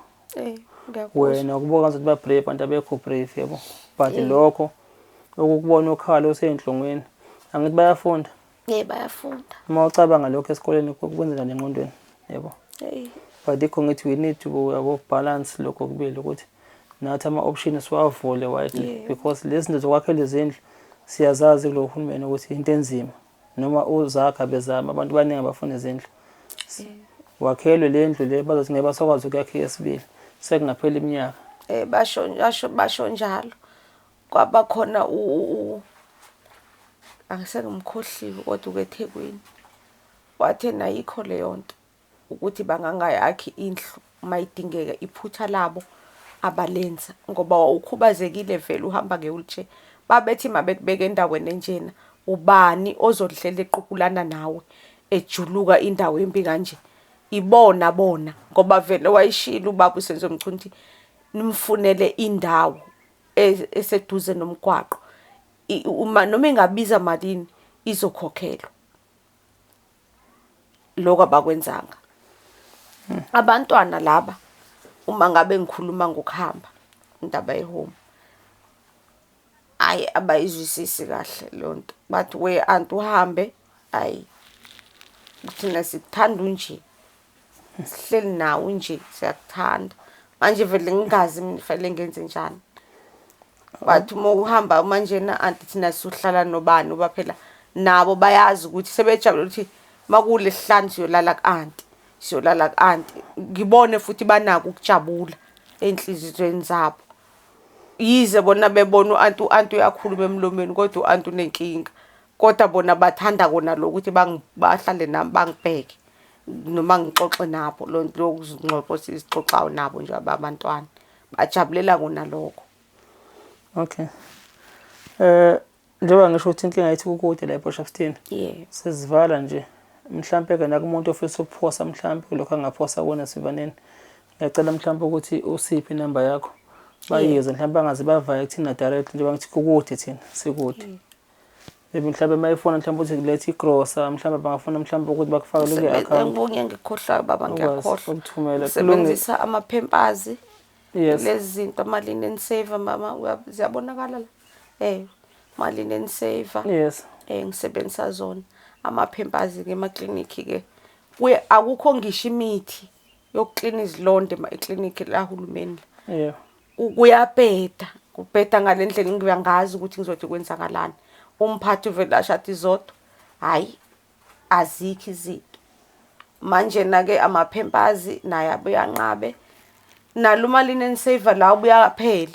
Wena ukubuka ngathi ba-brave, abantu abekho brave, yabo. But lokho ukukubona ukhala usey'nhlungwini, angithi bayafunda. Bayafunda. Uma ucabanga lokho esikoleni kwenzeka engqondweni, yabo. But yikho ngithi we need to, yabo, balance lokho okubili ukuthi nathi ama-option siwavule widely because lezi zinto zokwakhela izindlu siyazazi kulo hulumeni ukuthi into enzima. Noma uzakha bezama abantu baningi abafuna izindlu. Wakhelwe le ndlu le bazothi ngeke basakwazi ukuyakha eyesibili. Sekungaphela iminyaka. Basho basho basho njalo. Kwaba khona angisengimkhohliwe kodwa ukeThekwini. Wathi ayikho leyo nto ukuthi bangangayakhi indlu uma idingeka iphutha labo abalenza ngoba wawukhubazekile vele uhamba nge-wheelchair. Babethi mabekubeka endaweni enjena ubani ozodlela equkulana nawe ejuluka indawo embi kanje. Ibona bona ngoba vele wayishilo ubaba uSenzo Mchunu ukuthi nimfunele indawo eseduze nomgwaqo. Uma noma ingabiza malini izokhokhelwa. Lokho abakwenzanga. Abantwana laba uma ngabe ngikhuluma ngokuhamba indaba ye-home, hhayi abayizwisisi kahle leyo nto. Bathi we anti uhambe, hhayi thina sikuthanda unje, sihleli nawe unje siyakuthanda. Manje vele ngingazi mina fanele ngenze njani. Bathi uma uhamba manjena anti thina siyohlala nobani ngoba phela nabo bayazi ukuthi sebejabule ukuthi makulesihlanu siyolala ku-anti, siyolala ku-anti. Ngibone futhi banako ukujabula ey'nhliziyweni zabo. Yize bona bebona u-anti, u-anti uyakhuluma emlomeni kodwa u-anti unenkinga. Kodwa bona bathanda kona lokho ukuthi bahlale nami bangibheke noma ngixoxe nabo lokhu zingxoxo esizixoxayo nabo nje abantwana. Bajabulela kona lokho. Okay. Njengoba ngisho ukuthi inkinga yethu kukude la ePort Shepstone. Yebo. Sesivala nje. Mhlampe ke nakumuntu ofisa ukuphosa mhlampe lokho angaphosa kona sivaneni. Ngiyacela mhlampe ukuthi usiphe inamba yakho. Bayizwe mhlampe bangaze bavaye kuthina direct njengoba ngithi kukude thina sikude. Maybe mhlampe mayifona mhlampe ukuthi kulethe igrosa mhlampe bangafuna mhlampe ukuthi bakufakele kwi-account. Okunye engikukhohlwayo baba ngiyakhohlwa. Ukuthumela. Sebenzisa amaphempazi. Yes. Lezi zinto ama-linen saver mama ziyabonakala la. Ma-linen saver. Yes. Ngisebenzisa zona. Amaphempazi ke emaklinikhi ke. Kuye akukho ngisho imithi yokuklina izilonda eklinikhi lahulumeni. Yeah. Kuyabheda, kubheda ngale ndlela ngiyangazi ukuthi ngizothi kwenzakalani. Umphathi uvele asho athi Zodwa, hhayi azikho izinto. Manje na-ke amaphempazi naye abuye anqabe. Nalo uma-linen saver la ubuye aphele,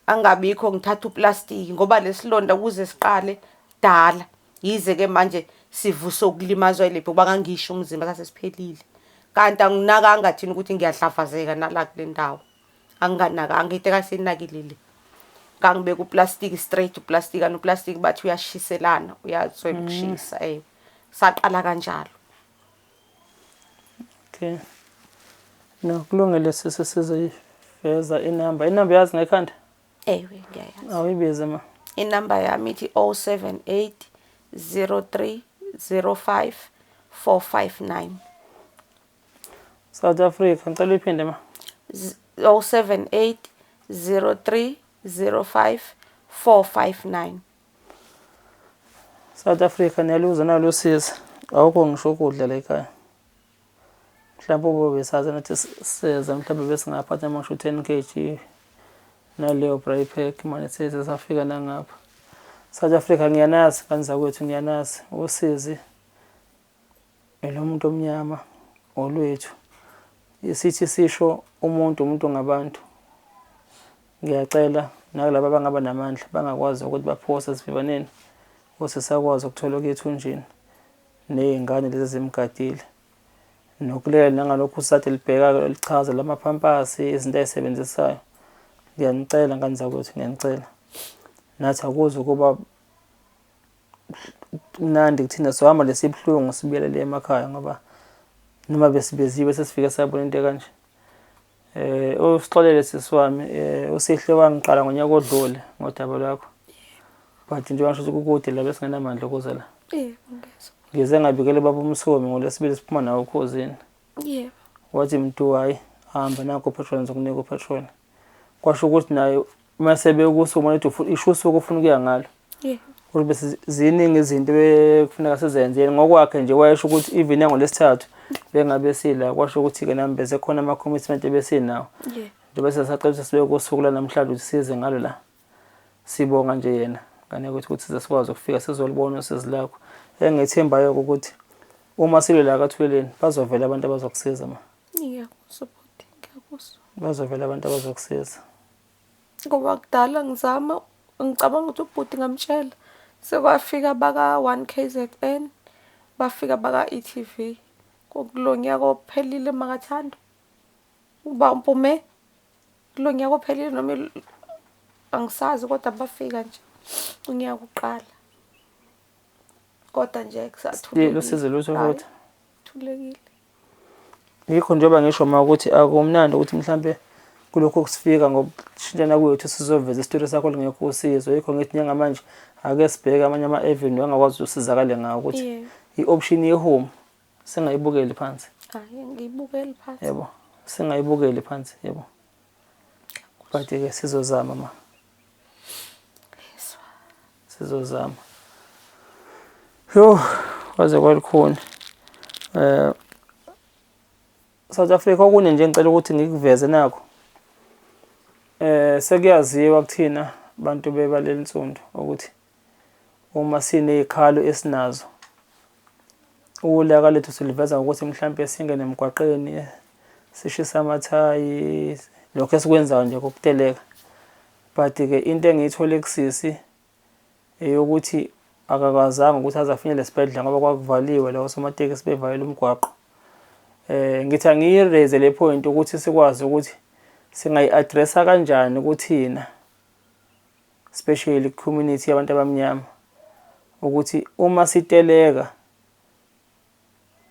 angabikho ngithatha uplastiki ngoba lesilonda ukuze siqale kudala. Yize-ke manje sivuse ukulimazwa yiliphi ngoba ngangisho umzimba sase siphelile. Kanti anginakanga thina ukuthi ngiyadlavazeka nala kule ndawo. Anginganakanga into ekaseyinakile le. Ngangibeka uplastiki straight uplastiki kanti uplastiki bathi uyashiselana, uyazwela ukushisa. Saqala kanjalo. Okay. No, kulungile sisi sizoyiveza inamba. Inamba yazi ngekhanda? Ewe, ngiyayazi. Awuyibize ma. Inamba yami ithi 078 03 05 459. South Africa, ngicela uyiphinde ma. 078 03 05 459. South Africa niyaluza nalo sizi. Awukho ngisho ukudla la ekhaya. Mhlawumbe ube besazi nathi seza mhlawumbe besingaphatha noma ngisho 10 kg naleyo braai pack manje seze safika nangapha. South Africa ngiyanazi ngane zakwethu ngiyanazi usizi elomuntu omnyama olwethu. Isithi sisho umuntu umuntu ngabantu. Ngiyacela nakulaba abangaba namandla bangakwazi ukuthi baphose esivivaneni ukuthi sakwazi ukuthola okuyethunjini ney'ngane lezi ezimgadile. Nokulela nangalokhu usade libheka lichaza lamaphampasi izinto ay'sebenzisayo. Ngiyanicela ngane zakwethu ngiyanicela. Nathi akuze ukuba mnandi kuthina sohamba lesibuhlungu sibuyele le emakhaya ngoba noma besibiziwe sesifike sabona into ekanje. Usixolele sisi wami uSihle wangiqala ngonyaka odlule ngodaba lwakho. But njengoba ngisho ukuthi kukude la besingenamandla ukuza la. Yebo, ngiyezwa. Ngize ngabikela ubaba uMsomi ngoLwesibili siphuma nawe okhozini. Yebo. Wathi Mdu hhayi hamba nakho upetrol ngizokunika upetrol. Kwasho ukuthi naye uma sebekusuku manje isho usuku ufuna ukuya ngalo. Yebo. Ukuthi bese ziningi izinto bekufuneka sizenze yena ngokwakhe nje wayesho ukuthi even nangolesithathu bengabe sila kwasho ukuthi ke nami bese khona ama commitment ebesinawo. Yebo. Njengoba sesacela ukuthi sibe kosuku la namhlanje ukuthi size ngalo la. Sibonga nje yena ngane ukuthi size sikwazi ukufika sizolibona usizi lakho. Engithembayo ukuthi uma silwe la kaThuleleni bazovela abantu abazokusiza ma. Ngiyakuzwa bhuti, ngiyakuzwa. Bazovela abantu abazokusiza. Ngoba kudala ngizama ngicabanga ukuthi ubhuti ngamtshela sekwafika baka-1 KZN bafika baka-e-TV kulo nyaka ophelile makathanda uba umpume kulo nyaka ophelile noma angisazi kodwa bafika nje unyaka uqala kodwa nje kusathulekile Lusizo lutho futhi. Thulekile. Yikho njengoba ngisho ma ukuthi akumnandi ukuthi mhlampe kulokhu kusifika ngokushintshana kwethu sizoveza isitori sakho lingekho usizo. Yikho ngithi njengamanje ake sibheke amanye ama-avenue angakwazi usizakale ngawo ukuthi i-option ye-home singayibukeli phansi. Hayi ngiyibukeli phansi. Yebo, singayibukeli phansi, yebo. But-ke sizozama ma. Sizozama. Yho, kwaze kwalukhuni. Eh South Africa okunye nje ngicela ukuthi ngikuveze nakho. Eh sekuyaziwa kuthina bantu bebaleli nsundu ukuthi uma sinezikhalo esinazo ulaka lethu siliveza ngokuthi mhlampe singene emgwaqeni sishisa amathayi lokho esikwenzayo nje kokuteleka but ke into engiyithole kusisi eyokuthi akakwazanga ukuthi aze afinyele esibhedlela ngoba kwakuvaliwe la osomatekisi bevalele umgwaqo. Eh ngithi angiyiraise le point ukuthi sikwazi ukuthi singayi-addressa kanjani kuthina especially community yabantu abamnyama ukuthi uma siteleka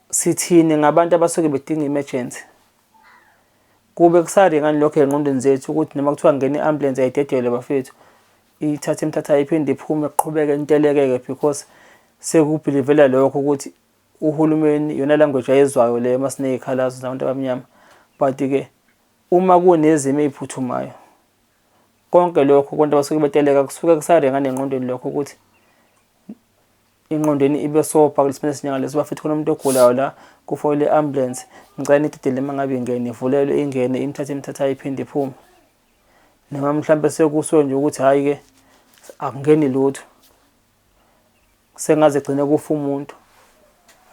sithini ngabantu abasuke bedinga emergency kube kusaringani lokho engqondweni zethu ukuthi noma kuthiwa ngena i-ambulance ayidedelwe bafethu ithathe imthatha iphinde iphume kuqhubeke intelekeke because sekubhilivela lokho ukuthi uhulumeni yona language ayezwayo leyo masiney'khalazo zabantu abamnyama but-ke uma kunezimo ey'phuthumayo konke lokho konke abasuke beteleka kusuke kusaringana engqondweni lokho ukuthi ingqondweni ibe sobha kulesimene esinyanga bafethu khona umuntu ogulayo la kufonele i-ambulance ngicela nidedele uma ngabe ingene ivulelwe ingene imthathe imthatha iphinde iphume noma mhlampe sekusuke nje ukuthi hhayi-ke akungeni lutho sengaze gcine kufa umuntu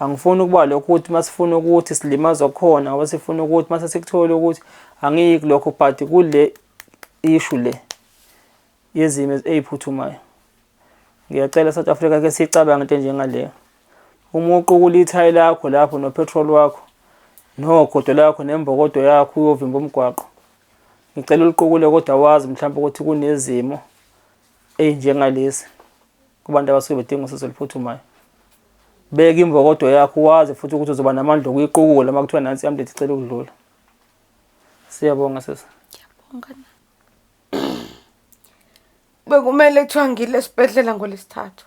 angifuni ukuba lokho ukuthi masifuna ukuthi silimazwa khona ngoba sifuna ukuthi mase sikuthole ukuthi angiyi kulokho but kule issue le yezimo eziphuthumayo ngiyacela South Africa ke sicabange into enjengaleyo uma uqukula ithayi lakho lapho nopetrol wakho nogodo lakho nembokodo yakho uyovimba umgwaqo ngicela uliqukule kodwa wazi mhlawumbe ukuthi kunezimo ezinjengalezi kubantu abasuke bedinga usizo oluphuthumayo beka imbokodo yakho wazi futhi ukuthi uzoba namandla okuyiqukula uma kuthiwa nansi i-ambulance icela ukudlula siyabonga sisi ngiyabonga bekumele kuthiwa ngile esibhedlela ngolesithathu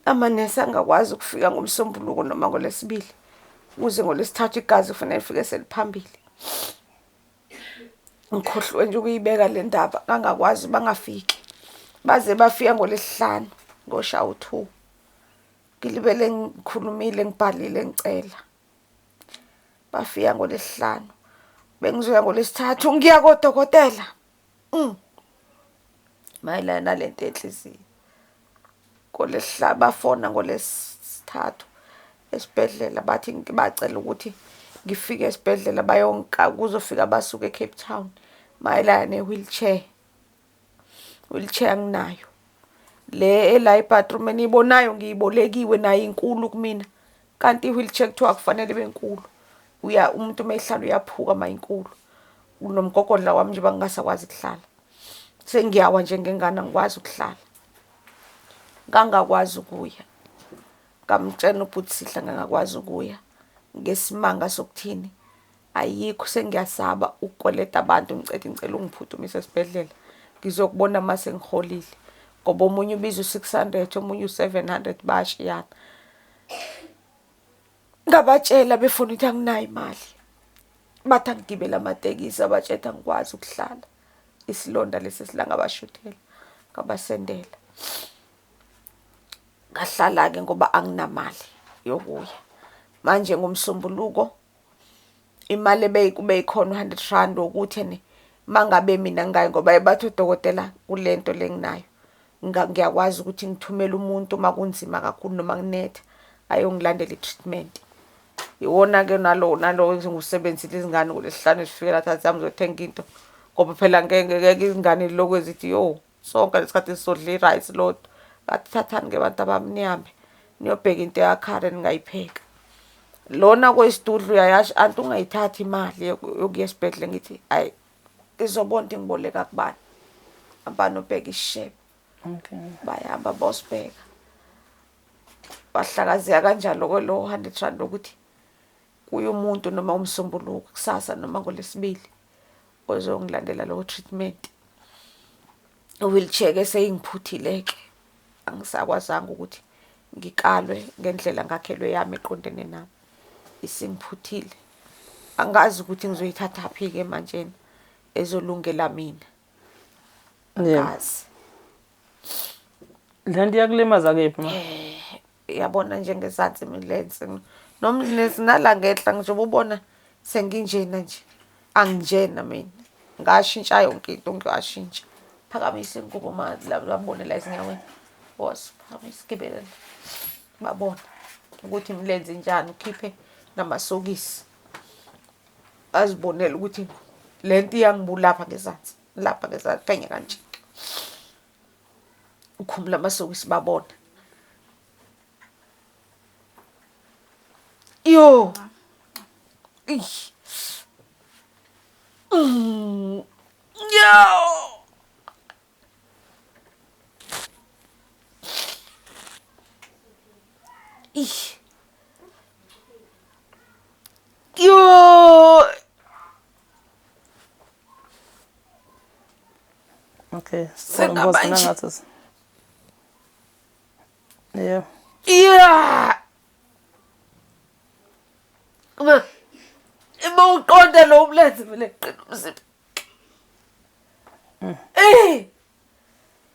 amanesi angakwazi ukufika ngomsombuluko noma ngolesibili ukuze ngolesithathu igazi kufanele lifike seliphambili ngikhohlwe nje ukuyibeka le ndaba ngangakwazi bangafiki baze bafika ngolesihlanu ngosha u-two ngilibele ngikhulumile ngibhalile ngicela bafika ngolesihlanu bengizoya ngolesithathu ngiya kodokotela Mayelana nalento yenhliziyo. Ngolwesihlanu bafona ngolwesithathu esibhedlela bathi bacela ukuthi ngifike esibhedlela bayonka kuzofika abasuka e-Cape Town mayelana ne-wheelchair. Wheelchair anginayo. Le ela e-bathroom eniyibonayo ngiyibolekiwe nayo inkulu kumina. Kanti i-wheelchair kuthiwa akufanele ibe nkulu. Uya umuntu uma ehlala uyaphuka uma inkulu. Nomgogodla wami nje bangingasakwazi ukuhlala. Sengiyawa nje ngengane angikwazi ukuhlala. Ngangakwazi ukuya. Ngamtshela ubhuti Sihle ngangakwazi ukuya. Ngesimanga sokuthini ayikho sengiyasaba ukukweleta abantu ngicela ngicela ungiphuthumise esibhedlela ngizokubona uma sengiholile ngoba omunye ubiza u-600 omunye u-700 bayashiyana ngabatshela befuna ukuthi anginayo imali bathi angigibele amatekisi abatshela angikwazi ukuhlala isilonda lesi sila ngabashuthela ngabasendela ngahlala-ke ngoba anginamali yokuya manje ngomsombuluko imali ebeyikube ikhona u-hundred rand wokuthi ene mangabe mina ngingayi ngoba bathi udokotela kule nto le nginayo Ngiyakwazi ukuthi ngithumele umuntu uma kunzima kakhulu noma kunetha ayongilandela i-treatment. Iwona-ke nalo nalo engiwusebenzile izingane ngoLwesihlanu zifike la thatha ngizothenga into ngoba phela ngeke ngeke izingane zilokhu zithi yo sonke lesikhathi sizodla i-rice lodwa. Ngathi thathani-ke bantu abami nihambe niyobheka into yakhale ningayipheka. Lona kwesidudla uyayasho anti ungayithathi imali yokuya esibhedlela ngithi ayi ngizobona ukuthi ngiboleka kubani. Hamba nobheka isishebo. Okay. Bayahamba bosibheka. Wahlakazeka kanjalo-ke lowo hundred rand ukuthi kuye umuntu noma umsombuluko kusasa noma ngolwesibili ozongilandela lowo treatment. I-wheelchair-ke seyingiphuthile-ke angisakwazanga ukuthi ngikalwe ngendlela ngakhelwe yami eqondene nami isingiphuthile. Angazi ukuthi ngizoyithathaphi-ke manjena ezolungela mina. Angazi. Le nto iyakulimaza kephi ma? Yabona njengezansi imilenze noma nala ngenhla njengoba ubona senginjena nje anginjena mina ngashintsha yonke into ngashintsha phakamisa ingubo ma babone la ezinyaweni boss phakamisa gibela babone ukuthi imilenze injani ukhiphe namasokisi azibonele ukuthi le nto iyangibulapha ngezansi lapha ngezansi phenya kanje ukhumula amasokisi babona yo Eish. Yo. Eish. Yo. Okay. Sengaba nje. Ngathi. Yeah. Yeah. Uma uma uqonda lo mlenze vele qina umzimba. Eh.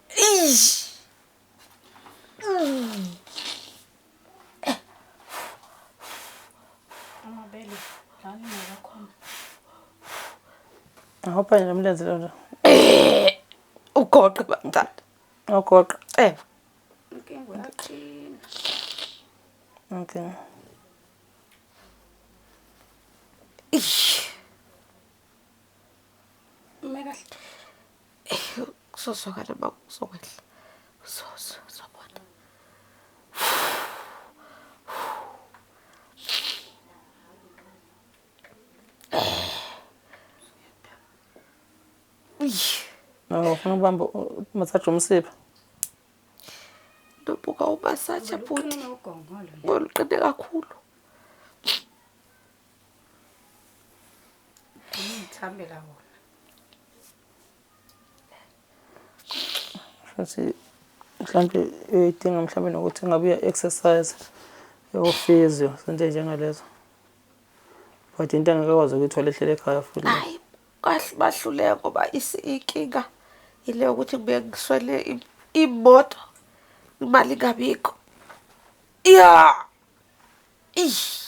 Ish. Amabele la ngingakakhona. Awuphanye nomlenze lo nje. Eh. Ugoqe bamthatha. Awugoqa. Ewe. Inkinga uyaqina. Okay. Ish. Ume kahle. Kusozwakala uma kuzokwehla. Uzozwa, uzobona. Ish. No, ufuna ukubamba massage umsipha. Ndobuka umasaja bhuti. Uqine ugongolo. Ngoluqine kakhulu. Ngithambela wona. Futhi mhlawumbe uyidinga mhlawumbe nokuthi ngabe uya exercise yo physio izinto ey'njengalezo. But into angeke akwazi ukuyithola ehleli ekhaya futhi. Hayi kahle bahluleka ngoba inkinga ile yokuthi ngibuye ngiswele imoto imali ingabikho. Ya. Ish.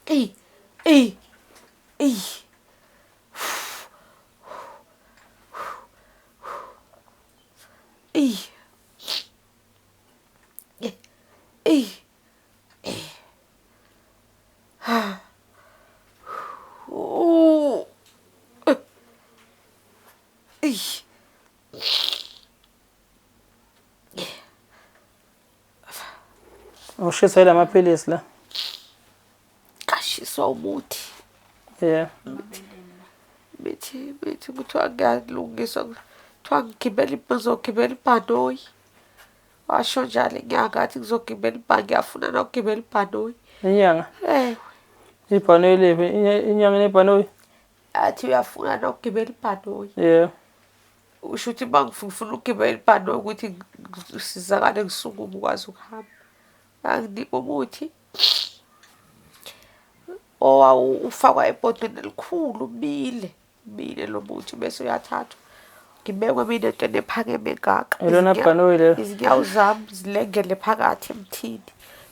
Ey, ey, ey. Ey. Ey. Ha. Oh. Ey. Ushiswa yila maphilisi la. Kashiswa umuthi. Yeah. Mithi mithi kuthiwa ngiyalungiswa kuthiwa ngigibela ngizogibela ibhanoyi. Washo njalo inyanga athi ngizogibela ibhanoyi ngiyafuna nokugibela ibhanoyi. Inyanga. Ewe. Ibhanoyi liphi? Inyanga inebhanoyi? Athi uyafuna nokugibela ibhanoyi. Yeah. Usho ukuthi uma ngifuna ukugibela ibhanoyi ukuthi ngisizakale ngisukume ukwazi ukuhamba. Anginika umuthi owawufakwa ebhodweni elikhulu umile umile lo muthi bese uyathathwa. Ngibekwe mina entweni ephakeme kangaka. Ilona bhanoyi lelo. Izinyawo zami zilengele phakathi emthini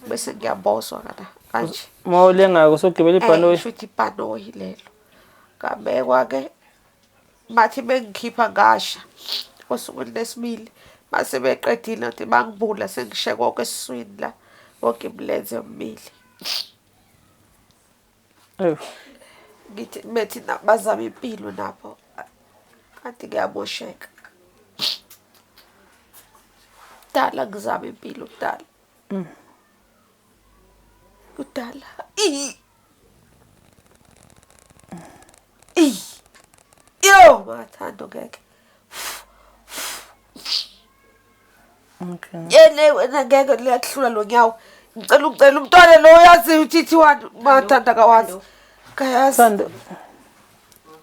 bese ngiyambozwa kana kanje. Uma ulengako usugibela ibhanoyi. Shuthi ibhanoyi lelo. Ngabekwa ke Bathi bengikhipha ngasha osukwini lwesibili mase beqedile ukuthi bangibula sengishe konke esiswini la wonke imilenze yomibili. Ewu. Ngithi bethi bazama impilo nabo kanti kuyamosheka. Kudala ngizama impilo kudala. Kudala. Ih. Ih. Yo, mathando ngeke. Okay. Yene wena ngeke liyakuhlula lo nyawo. Ngicela ucela umntwana lo uyazi ukuthi thiwani mathanda kawazi. Kayazi. Thando.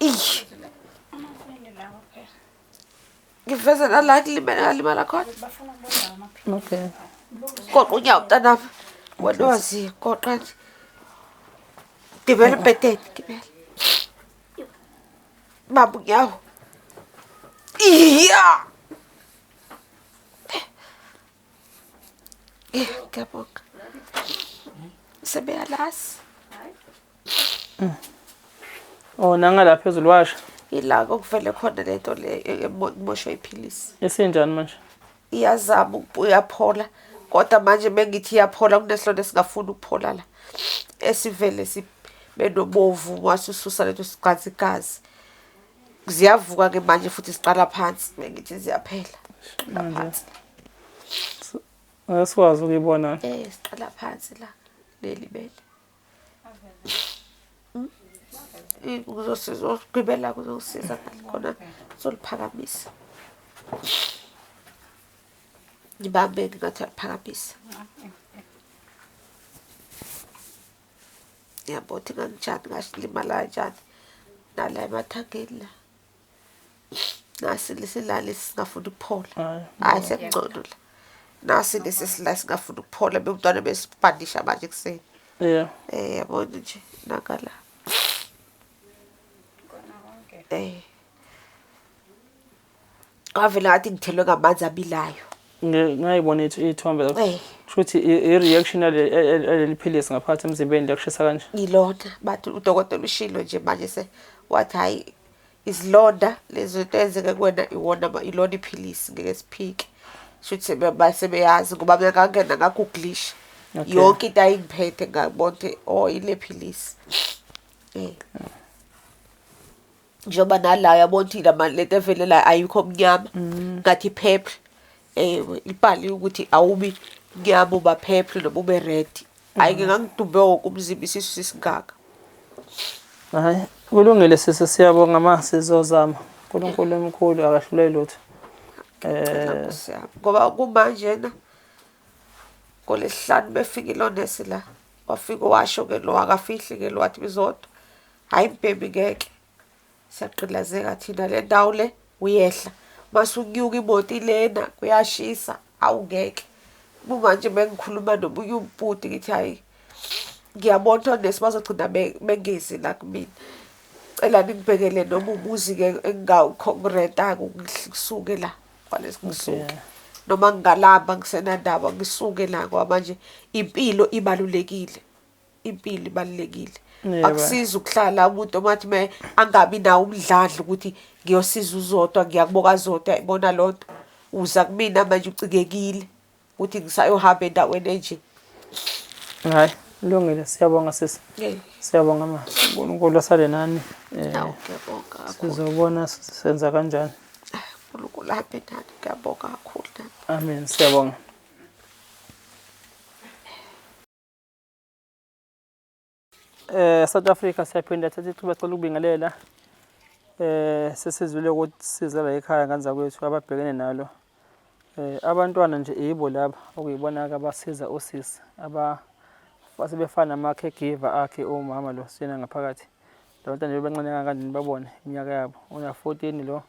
Ih. Amabele lawa phela. Ngiveze nala kulimele ngalimala khona. Bafuna ukubona amaphilisi. Okay. Goqa unyawo mntanami. Wena wazi goqa nje. Gibela embhedeni, gibela. Bamba unyawo. Iya. Eh, ngiyabonga. Sebeyalazi. Oh nangala phezulu washa. Ila okuvele khona lento le emoshwa iphilisi. Isinjani manje? Iyazama uyaphola kodwa manje bengithi iyaphola kunesilonda esingafuni ukuphola la esivele sibe nobovu wasususa lento siqansa igazi ziyavuka ke manje futhi siqala phansi bengithi ziyaphela siqala phansi. Asikwazi ukuyibona. Eh siqala phansi la leli bele. Uzosiza ugibela kuzosiza khona uzoliphakamisa. Ngibambe ngathi aliphakamisa. Ngiyabona ukuthi nganginjani ngalimala kanjani nala emathangeni la. Nasi lesi la lesi singafuni ukuphola. Hayi. Hayi sekungcono la. Nasi lesi sila singafuni ukuphola bemntwana besibhandisha manje ekuseni. Yeah. Eh yabona nje naka la. Kona konke. Eh. Kwavele ngathi ngithelwe ngamanzi abilayo. Ngayibona iy'thombe zakho. Eh. Kusho ukuthi i-reaction yaleli philisi ngaphakathi emzimbeni liyakushisa kanje. Ilona bathi udokotela ushilo nje manje se wathi hayi izilonda lezo zinto eyenzeke kuwena iwona ilona iphilisi ngeke siphike. Shuthi sebeyazi ngoba mina ngangena ngagooglisha. Okay. Yonke into ayingiphethe ngabona ukuthi oh ile philisi. Eh. Njengoba nala uyabona ukuthi la lento evele la ayikho mnyama ngathi purple. Eh ibhaliwe ukuthi awubi mnyama uba purple noma ube red. Hayi ke ngangidumbe wonke umzimba isisu sisingaka. Hayi, kulungile sisi siyabonga ma sizozama. uNkulunkulu omkhulu akahluleli lutho. Ngicela Nkosi yami ngoba kumanje na ngolesihlanu befikile onesi la wafika washo ke lo akafihli ke lo wathi bizodwa hayi mbhemi ngeke siyagqilazeka thina le ndawo le uyehla masukunyuka imoto ilena kuyashisa awungeke kumanje bengikhuluma nomunye umbhuti ngithi hayi ngiyabona ukuthi onesi bazogcina bengezi la kumina cela ningibhekele noma umuzi-ke engingawurenta-ke ngisuke la kwalesi ngisuke noma ngingalamba ngisenandaba ngisuke la ngoba manje impilo ibalulekile impilo ibalulekile. Yebo. Akusizi ukuhlala umuntu omathi me angabi nawo umdlandla ukuthi ngiyosiza uZodwa ngiyakuboka Zodwa yayibona loo nto uza kumina manje ucikekile ukuthi ngisayohamba endaweni enje. Hayi, kulungile siyabonga sisi. Eh. Siyabonga ma. uNkulunkulu asale nani. Eh Awu ngiyabonga kakhulu. sizobona senza kanjani. uNkulunkulu ahambe nani ngiyabonga kakhulu nani. Amen, siyabonga. South Africa siyaphinda thatha ithuba sicela ukubingelela. Sesizwile ukuthi size la ekhaya ngane zakwethu ababhekene nalo. Abantwana nje ibo laba okuyibona-ke abasiza osisi aba basebefana nama-caregiver akhe omama lo siyena ngaphakathi. La bantwana nje bebancane kangaka nibabone iminyaka yabo. Una-14 lo,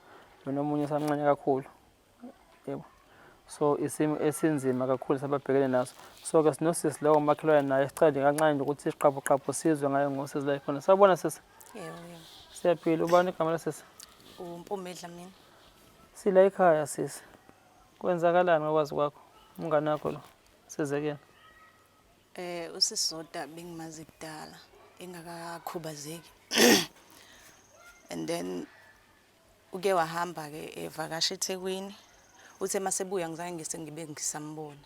lona omunye usamncane kakhulu. Yebo. So isimo esinzima kakhulu sababhekene naso. So ke sinosisi lo umakhelwane naye sicela nje kancane nje ukuthi siqaphu sizwe ngayo ngosizi la khona. Sawubona sisi. Yebo, yebo. Siyaphila. Ubani igama lasisi? UMpume Dlamini. Sila ekhaya sisi. Kwenzakalani ngokwazi kwakho? Umngane wakho lo. Size kuyena. USisi Zodwa bengimazi kudala engakakhubazeki. And then Uke wahamba-ke evakasha eThekwini. Uthe masebuya ngizange ngise ngibe ngisambona.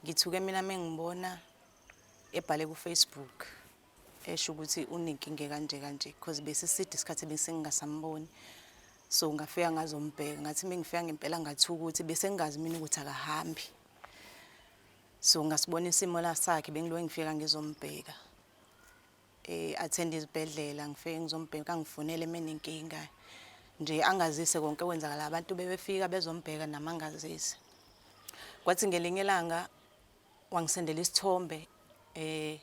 Ngithuke mina mengibona ebhale ku-Facebook esho ukuthi unenkinga kanje kanje because besiside isikhathi bese ngingasamboni. So ngafika ngazombheka ngathi mengifika ngempela ngathuka ukuthi bese ngingazi mina ukuthi akahambi. So ngasibona isimo la sakhe bengiloke ngifika ngizombheka. Eh attend izibhedlela ngifike ngizombheka angifonele menenkinga nje angazise konke okwenzakala abantu bebefika bezombheka nami angazise. Kwathi ngelinye ilanga wangisendela isithombe eh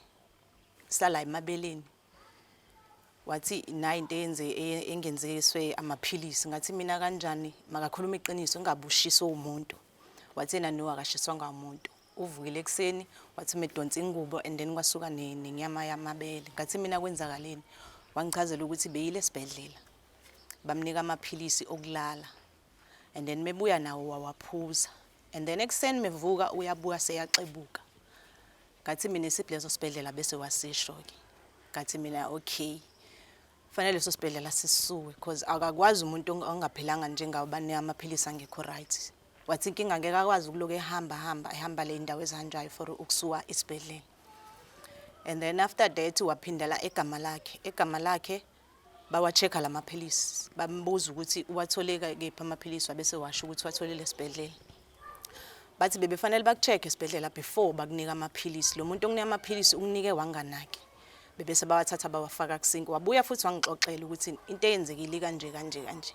sala emabeleni wathi nayi into eyenze engenzekiswe amaphilisi ngathi mina kanjani makakhuluma iqiniso ngingabushiswa umuntu wathi yena no akashiswanga umuntu uvukile ekuseni wathi medonsa ingubo and then kwasuka nenyama yamabele ngathi mina kwenzakaleni wangichazela ukuthi beyile esibhedlela bamnika amaphilisi okulala and then mebuya nawo wawaphuza and then ekuseni mevuka uyabuya seyaxebuka ngathi mina isiphi leso sibhedlela bese wasisho-ke ngathi mina okay fanele leso sibhedlela sisuwe because akakwazi umuntu ongaphilanga njengawo banika amaphilisi angekho right wathi inkinga ngeke akwazi ukuloku ehamba hamba ehamba le ndawo ezihanjwayo for ukusuka isibhedlela and then after that waphindela egama lakhe egama lakhe bawa-check-a la maphilisi bambuza ukuthi uwathole kephi amaphilisi wabese washo ukuthi uwatholile esibhedlela bathi bebefanele baku-check-e esibhedlela before bakunika amaphilisi lo muntu okunika amaphilisi ukunike wanganaki bebese bawathatha bawafaka kusinki wabuya futhi wangixoxela ukuthi into eyenzekile kanje kanje kanje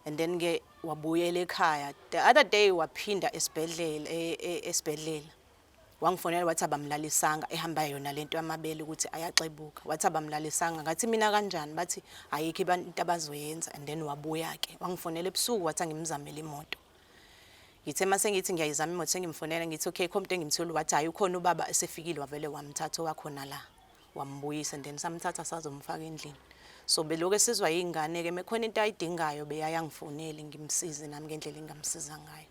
and then ke wabuyela ekhaya the other day waphinda esibhedlela e, e, esibhedlela Wangifonela wathi abamlalisanga ehamba yona lento yamabele ukuthi ayaxebuka. Wathi abamlalisanga ngathi mina kanjani bathi ayikho into abazoyenza and then wabuya ke. Wangifonela ebusuku wathi angimzamele imoto. Ngithe mase ngithi ngiyayizama imoto sengimfonela ngithi okay kho umuntu engimtholi wathi hayi ukhona ubaba esefikile wavele wamthatha owakhona la wambuyisa and then samthatha sazomfaka endlini. So belokhu esizwa yingane ke mekhona into ayidingayo beyaya ngifonele ngimsize nami ngendlela engingamsiza ngayo.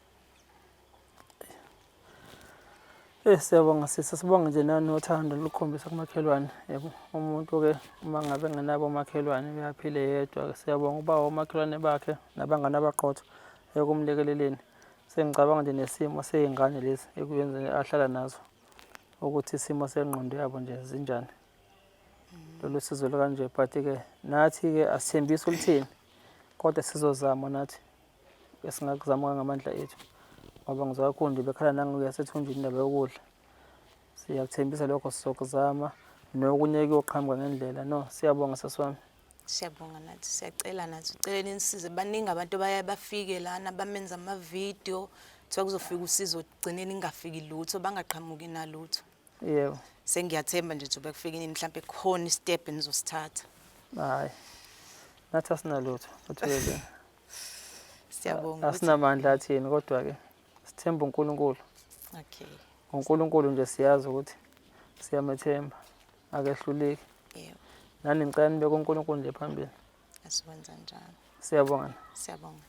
Eh siyabonga sisi, sibonge nje nanothando olukhombisa kumakhelwane. Yebo, umuntu-ke uma ngabe engenabo omakhelwane uyaphila yedwa. Siyabonga ukuba omakhelwane bakhe nabangani abaqotho ekumlekeleleni. Sengicabanga nje nesimo sey'ngane lezi ekuyenzeni ahlala nazo ukuthi isimo sengqondo yabo nje zinjani. Lolu sizo lukanje but-ke nathi-ke asithembisi oluthini kodwa sizozama nathi. Esingakuzama ngamandla ethu ngoba ngizwa kakhulu nje bekhala nangokuyasethunjini indaba yokudla. Siyakuthembisa lokho sizokuzama nokunye kuyoqhamuka ngendlela. No, siyabonga sisi wami. Siyabonga nathi, siyacela nathi ucele nisize. Baningi abantu abaye bafike lana bamenza ama-video kuthiwa kuzofika usizo gcineni kungafiki lutho bangaqhamuki nalutho. Yebo. Sengiyathemba nje njengoba kufika inini mhlampe khona istep enizosithatha. Hayi. Nathi asinalutho. Uthulele. Siyabonga. Asinamandla athini kodwa ke sithemba uNkulunkulu. Okay. UNkulunkulu nje siyazi ukuthi siyamethemba. Akehluleki. Yebo. Nani ngicela nibeke uNkulunkulu nje phambili. Asikwenza njalo. Siyabonga. Siyabonga.